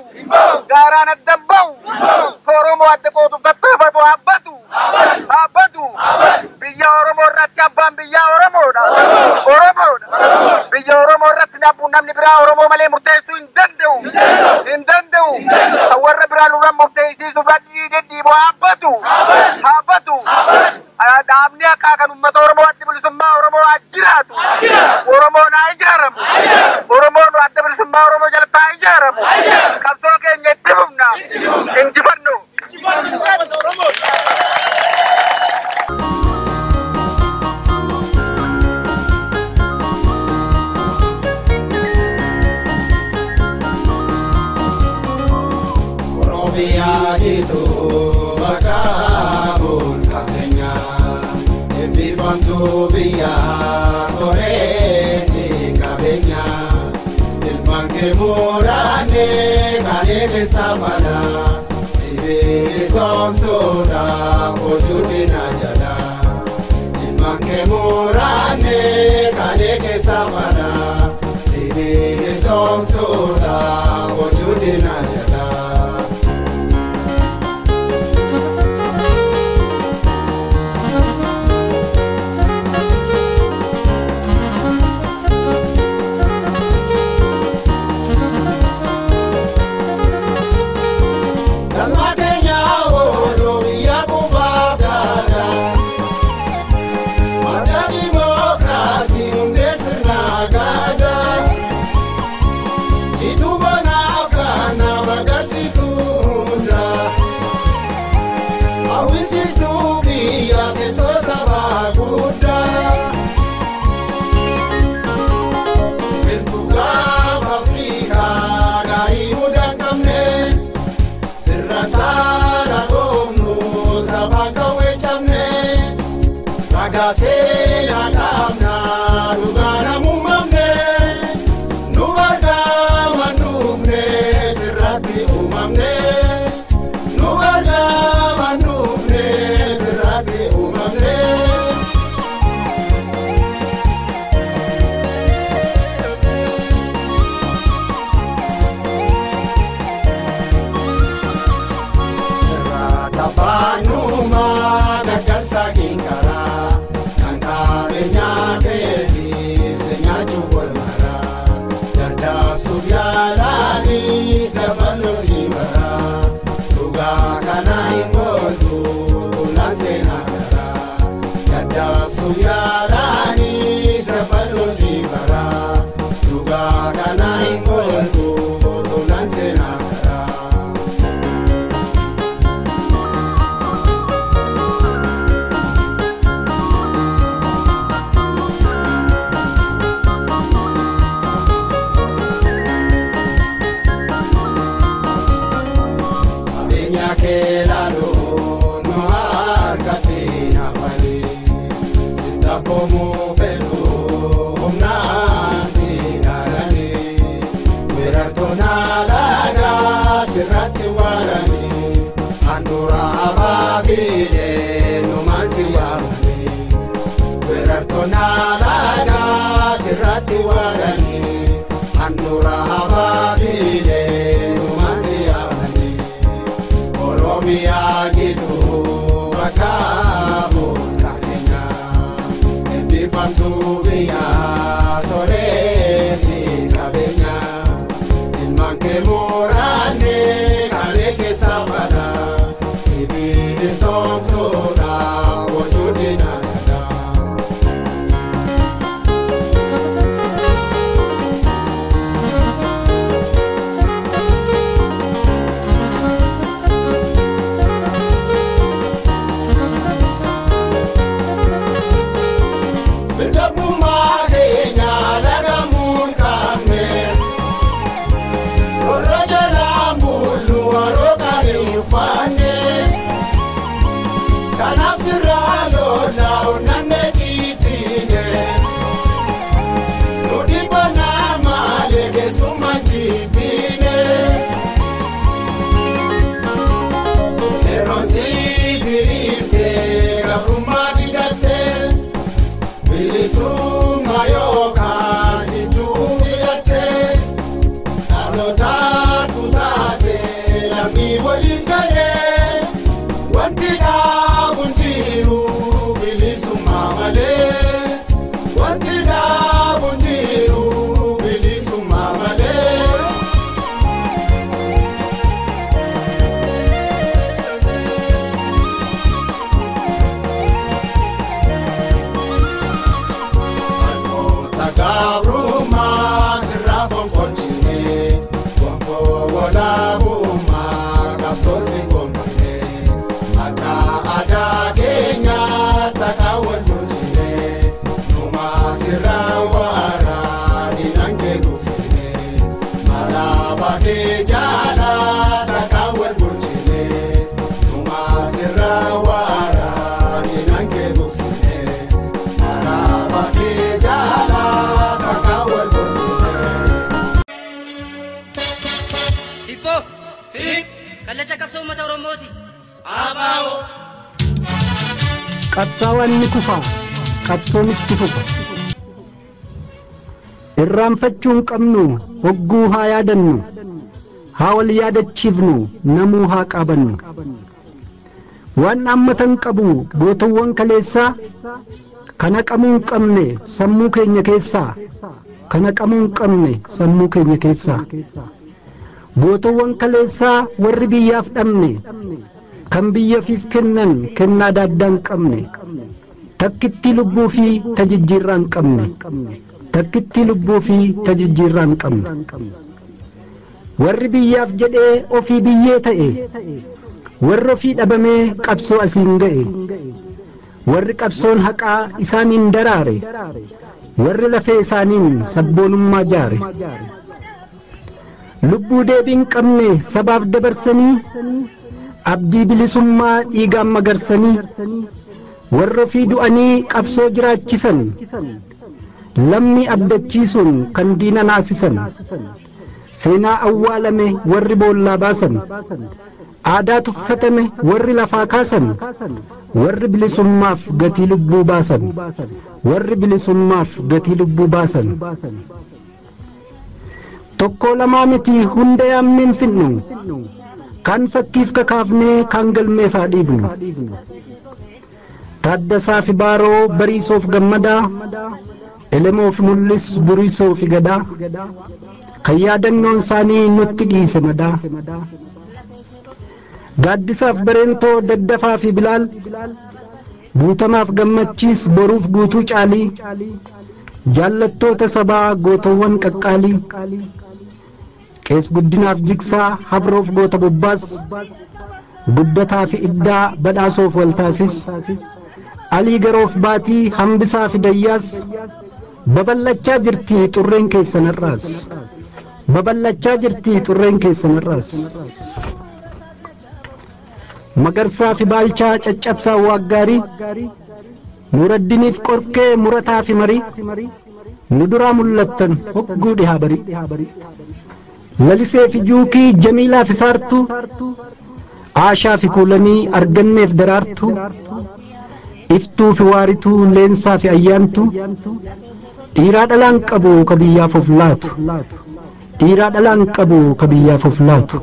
Gaaraan adda hin bahu. Oromoo adda qooduuf tattaafatu haabbatu. Haabbatu. Biyya Oromoo irratti abbaan biyyaa Oromoodha. Oromoodha. Biyya Oromoo irratti namni biraa Oromoo malee murteessuu hin danda'u. Hin danda'u. Kan warra biraa nurra murteessisuuf dhidhiibu haabbatu. Haabbatu. Dhaabni akka kan uummata Oromoo adda bilisummaa Oromoo haa jiraatu. Oromoon haa ijaaramu. Oromoon adda bilisummaa Oromoo jalatti haa ijaaramu. Qabsoo keenya itti fufna. Injifannu. Oromiyaa jitu bakka bu'uun qabeenya eebbifamtuu biyya soreetti qabeenya ilmaan kee muraanne kan eebbisa fala sibiili soomsuudha hojii diina jala ilmaan kee muraanne kan eebbisa fala sibiili soomsuudha hojii diina jala. Seera qabna dhugaana muumamne nu bargaama nuufne sirratti uumamne nu bargaama nuufne sirratti uumamne. Sirra taphaanumaa daggarsa kinkaraa. uummata Oromooti. ABO. Qabsaawaan ni kufa, qabsoon itti fufa. Irraanfachuu hin qabnu, hogguu haa yaadannu, haa wal yaadachiifnu, namuu haa qaabannu. Waan dhaammatan qabu gootawwan kaleessaa, kan haqamuu hin qabne sammuu keenya keessaa, kan haqamuu hin qabne sammuu keenya keessaa. Gootawwan kaleessaa warri biyyaaf dhabne, kan biyyafiif kennan kennaa adda hin qabne, takkitti lubbuu fi tajijjiirraa hin qabne, takkitti lubbuu fi tajijjiirraa hin qabne. Warri biyyaaf jedhee ofii biyyee ta'e, warri ofii dhabamee qabsoo asiin ga'e, warri qabsoon haqaa isaaniin daraare, warri lafee isaaniin sabboonummaa jaare. Lubbuu deebii hin qabne sabaaf dabarsanii, abdii bilisummaa dhiigaan magarsanii, warri ofii du'anii qabsoo jiraachisan, lammii abdachiisuun kan diina naasisan, seenaa awwaalame warri boollaa baasan, aadaa tuffatame warri lafaa kaasan, warri bilisummaaf gatii lubbuu baasan, warri bilisummaaf gatii lubbuu baasan. Tokko lamaa miti hunda yaamneen finnu, kan fakkiif kakaafnee kan galmeef haa dhiifnu. Taaddasaa fi Baaroo Bariisoof Gammadaa, Elemoof Mul'is Buriisoo fi Gadaa, kan yaadannoon isaanii nutti dhiise madaa. Gaaddisaaf Bareentoo Daddafaa fi Bilaal, Guutamaaf Gammachiis Boruuf Guutuu Caalii, jaallattoota sabaa gootawwan qaqqaalii, Qees Guddinaaf Jigsaa Habroof Goota Bobbaas, Guddataa fi Iddaa Badhaasoof Waltaasis, Alii Garoof Baatii Hambisaa fi Dayyaas, babal'achaa jirti xurreen keessan har'aas, babal'achaa jirti xurreen keessan har'aas. Magarsaa fi Baalchaa Caccabsaa Waaggaarii, Nuuraddiniif Qorkee Murataa fi Marii, nu duraa mul'attan hogguu dhihaa barii. Lalisee fi Juukii Jamiilaa fi Saartuu, Aashaa fi Kuulanii Arganneef Daraartuu, Iftuu fi Waarituu Leensaa fi Ayyaantuu, dhiiraa dhalaan qabu ka biyyaaf of laatu, dhiiraa dhalaan qabu ka biyyaaf of laatu.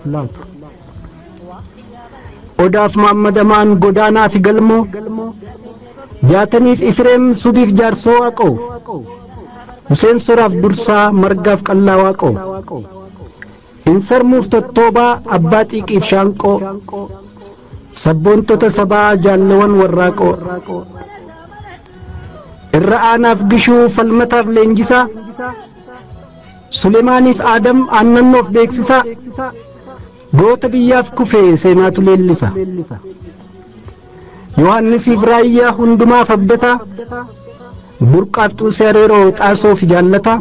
Odaaf Maammadamaan Godaanaa fi Galmoo, Jaataniif Ifreem Subiif Jaarsoo Waaqoo, Huseen Soraaf Dursaa Margaaf Qallaa Waaqoo, Insarmuuf Tottoobaa Abbaa Xiiqiif Shaanqoo, sabboontota sabaa jaallawan warraaqoo, irra aanaaf Gishuu Falmataaf Leenjisaa, Sulemaaniif Aadam Aannannoof Beeksisaa, goota biyyaaf kufee seenaatu leellisa. Yohaannisiif Raayyaa hundumaaf abdataa, Burqaaf Xuusee Areeroo Xaasoo fi Jaallataa,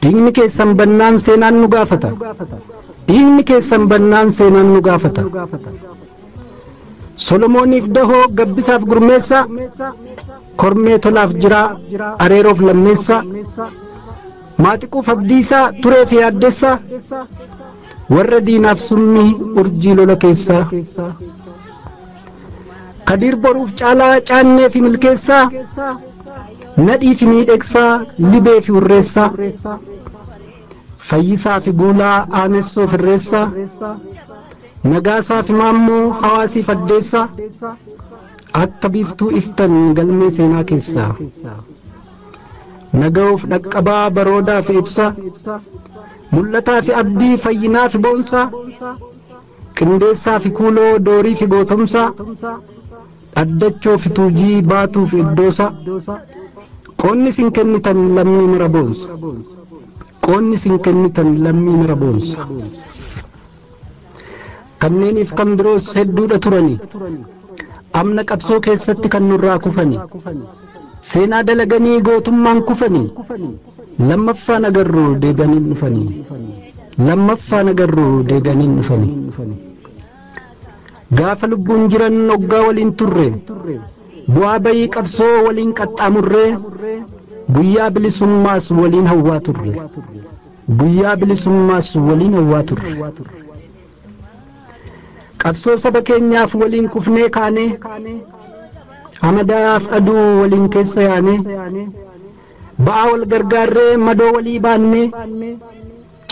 dhiigni keessan bannaan seenaan nu gaafata, dhiigni keessan bannaan seenaan nu gaafata. Solomooniif Dahoo Gabbisaaf Gurmeessaa, Kormee Tolaaf Jiraa Areeroof Lammeessaa, Maaxiquuf Abdiisaa Turee fi Yaaddessaa, warra diinaaf summii urjii lola keessaa. Kadiir Boruuf Caalaa Caannee fi Milkeessaa, Nadhii fi Miidhegsaa Libee fi Hurreessaa, Fayyisaa fi Guulaa Aanessoo fi Irreessaa, Nagaasaa fi Maammoo Hawaasiif Addeessaa, akka biiftuu iftan galmee seenaa keessaa. Naga'uuf Dhaqqabaa Baroodaa fi Ibsaa, Mul'ataa fi Abdii Fayyinaa fi Boonsaa, Qindeessaa fi Kuuloo Doorii fi Gootomsaa, Dhaddachoo fi Tuujii Baatuu fi Iddoosaa, qoonni isin kennitan lammii mara boonsa, qoonni isin kennitan lammii mara boonsa. Kanneeniif kan biroos hedduudha turani, amna qabsoo keessatti kan nurraa kufani, seenaa dalaganii gootummaan kufani, lammaffaan agarruu deebi'aniin dhufanii, lammaffaan agarruu deebi'aniin dhufanii. Gaafa lubbuun jiran hoggaa waliin turre, bu'aa bayii qabsoo waliin qaxxaamurree, guyyaa bilisummaas waliin hawwaa turre, guyyaa bilisummaas waliin hawwaa turre. Qabsoo saba keenyaaf waliin kufnee kaane, hamadaaf aduu waliin keessa yaane, ba'aa wal gargaarree madoo walii baanne,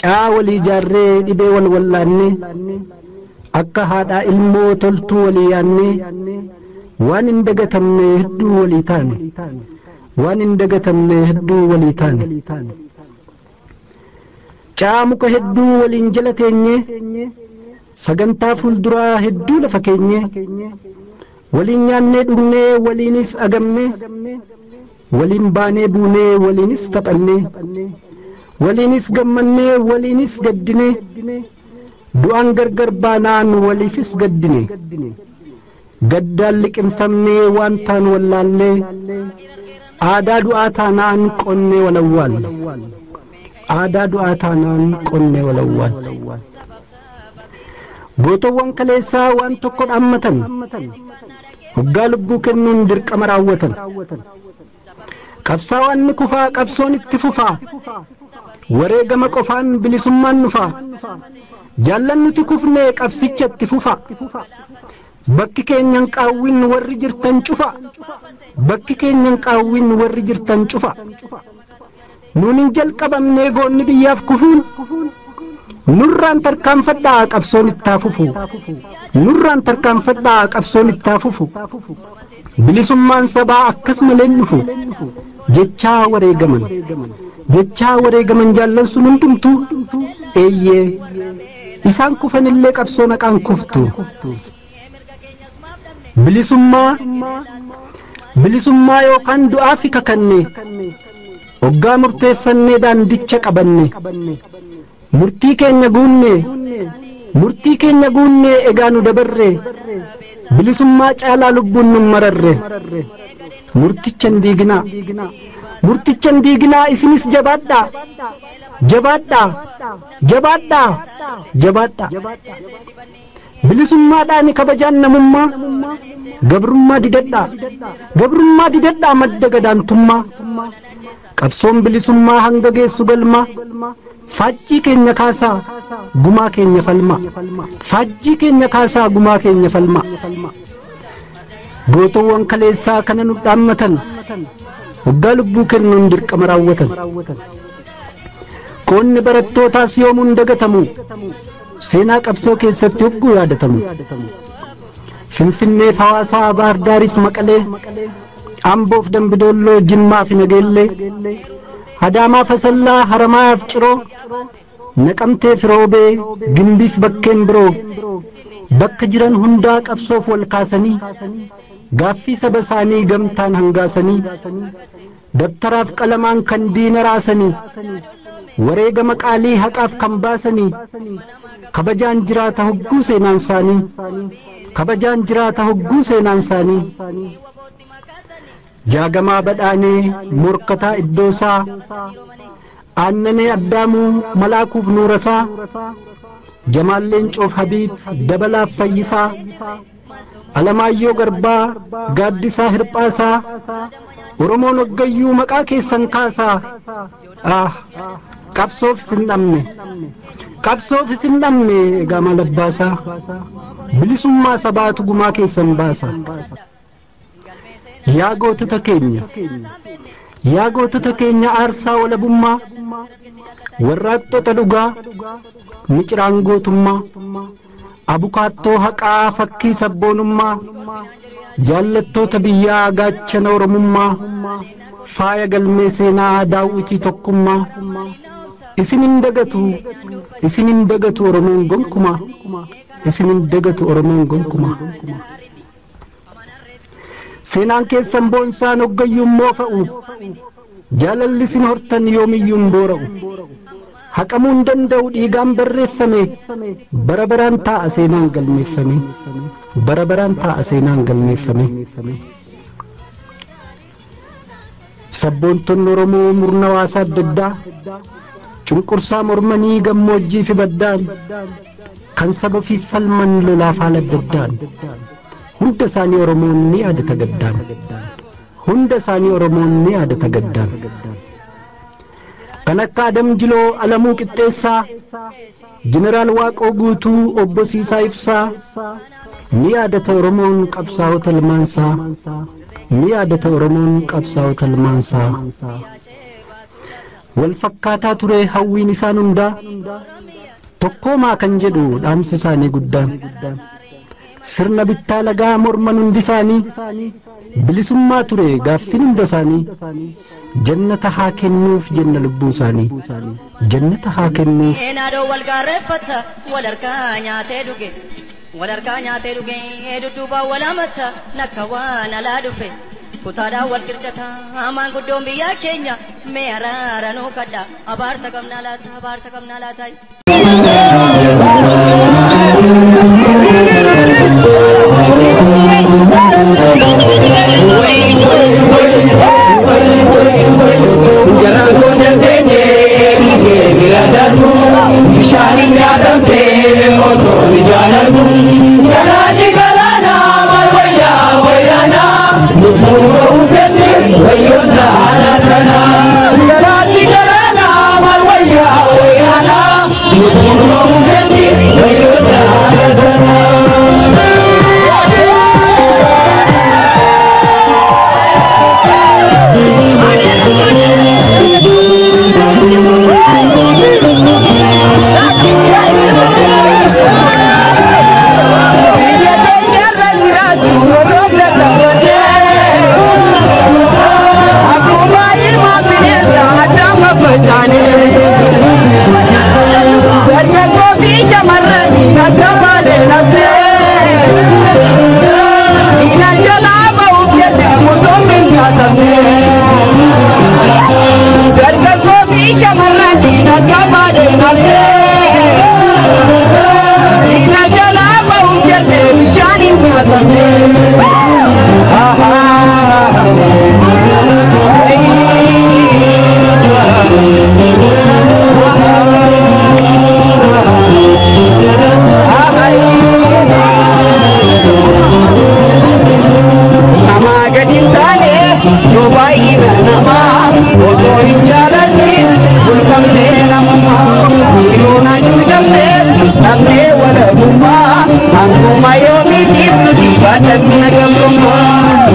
caa walii jaarree dhibee wal wallaanne, akka haadhaa ilmoo toltuu walii yaanne, waan hin dagatamne hedduu walii taane, waan hin dagatamne hedduu walii taane. Caa muka hedduu waliin jala teenye, sagantaa fuulduraa hedduu lafa keenye, waliin nyaannee dhugnee waliinis agamne, waliin baanee buunee waliinis taphanne, waliinis gammannee waliinis gaddine, du'aan gargar baanaan waliifis gaddine, gaddaan liqimfamnee waan taan wallaallee, aadaa du'aa taanaan qonnee walawwaalle, aadaa du'aa taanaan qonnee walawwaalle. Gootowwan kaleessaa waan tokko dhaammatan, hoggaa lubbuu kennuun dirqama raawwatan. Qabsaawaan ni kufaa, qabsoon itti fufaa, wareegama qofaan bilisummaan nufaa, jaallan nuti kufnee qabsicha itti fufaa, bakki keenyan qaawwin warri jirtan cufa, bakki keenyan qaawwin warri jirtan cufa. Nuun hin jalqabamnee goonni biyyaaf kufuun, nurraan tarkaanfadhaa qabsoon itti fufu, nurraan tarkaanfadhaa qabsoon itti fufu, bilisummaan sabaa akkas malee dhufu, jechaa wareegaman, jechaa wareegaman jaallan sun hundumtuu, eeyyee isaan kufanillee qabsoo naqaan kuftu. Bilisummaa, bilisummaa yookaan du'aa fi kakanne, hoggaa murteeffannee daandicha qabanne, murtii keenya guunne, murtii keenya guunne egaa nu dabarre, bilisummaa caalaa lubbuun nu mararre. Murticha hin diiginaa, murticha hin diiginaa, isinis jabaadhaa, jabaadhaa, jabaadhaa, jabaadhaa. Bilisummaadhaan kabajaan namummaa, gabrummaa didadhaa, gabrummaa didadhaa madda gadaantummaa. Qabsoon bilisummaa hanga geessu galmaa, faajjii keenya kaasaa gumaa keenya falmaa, faajjii keenya kaasaa gumaa keenya falmaa. Gootowwan kaleessaa kana nu dhaammatan, hoggaa lubbuu kennuun dirqama raawwatan. Qoonni barattootaas yoomuu hin dagatamu, seenaa qabsoo keessatti hogguu yaadatamu. Finfinneef Hawaasaa, Baahir Daariif Maqalee, Amboof Dambidoolloo, Jimmaa fi Nageellee, Adaamaa Fasallaa, Haramayaaf Ciroo, Naqamteef Roobee, Gimbiif bakkeen biroo, bakka jiran hundaa qabsoof wal kaasanii, gaaffii saba isaanii gamtaan hangaasanii, dabtaraaf qalamaan kan diina raasanii, wareegama qaalii haqaaf kan baasanii, kabajaan jiraata hogguu seenaan isaanii, kabajaan jiraata hogguu seenaan isaanii. Jaagamaa Badhaanee, Morkataa Iddoosaa, Aannanee Addaamuu, Malaakuuf Nuurasaa, Jamaal Leencoof Habiib, Dabalaaf Fayyisaa, Alamaayyoo Garbaa, Gaaddisaa Hirphaasaa, Oromoon hoggayyuu maqaa keessan kaasaa. Ah, qabsoof isin dhabne, qabsoof isin dhabne egaa maal abbaasaa, bilisummaa sabaatu gumaa keessan baasa. Yaa gootota keenya, yaa gootota keenya aarsaa walabummaa, warraaqxota dhugaa, miciraan gootummaa, abukaattoo haqaa fakkii sabboonummaa, jaallattoota biyyaa gaachana Oromummaa, faaya galmee seenaa daawwitii tokkummaa, isin hin dagatu, isin hin dagatu Oromoon gonkumaa, isin hin dagatu Oromoon gonkumaa. Seenaan keessan boonsaan hoggayyuun moofa'u, jaalalli isin hortan yoomiyyuu hin boora'u. Haqamuu hin danda'u dhiigaan barreeffame, bara baraan taa'a seenaan galmeeffame, bara baraan taa'a seenaan galmeeffame. Sabboontonni Oromoo murna hawaasaa adda addaa, cunqursaa mormanii gammoojjii fi baddaan, kan saba ofiif falman lolaaf haala adda addaan, hunda isaanii Oromoon ni yaadata gaddaan, hunda isaanii Oromoon ni yaadata gaddaan. Kan akka Adam Jiloo, Alamuu Qixxeessaa, Jeneraal Waaqoo Guutuu, Obbo Siisaa Ibsaa, ni yaadata Oromoon qabsaa'ota ilmaansaa, ni yaadata Oromoon qabsaa'ota ilmaansaa. Wal fakkaataa ture hawwiin isaan hundaa, tokkoomaa kan jedhu dhaamsi isaanii guddaan. Sirna bittaa lagaa morman hundi isaanii, bilisummaa ture gaaffiin hunda isaanii. Jannata haa kennuuf jenna lubbuu isaanii, jannata haa kennuuf. Naadoo wal gaarreeffata, wal harkaa nyaatee dhuge, wal harkaa nyaatee dhuge, dudduuba wal hamata, nakka waan alaa dhufe. Kutaadhaan wal qircata, maanguddoon biyya keenya mee araara nuu kadha, abaarsa qabnaa laata, abaarsa qabnaa laata.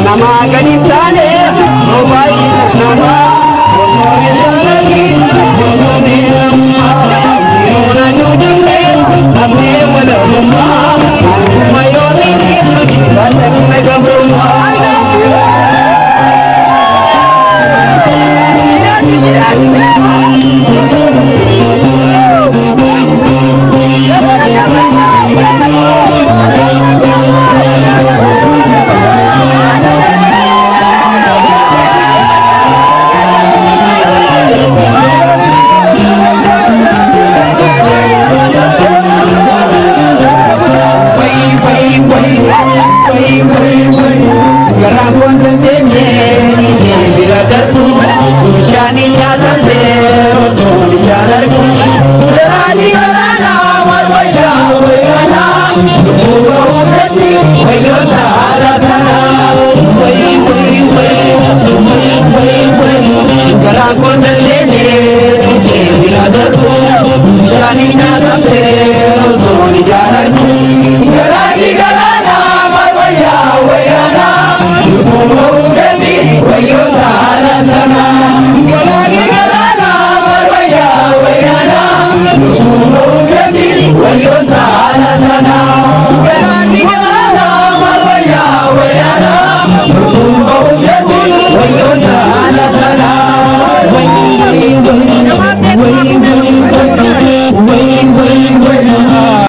Nama gadi taane, yoo baay'ee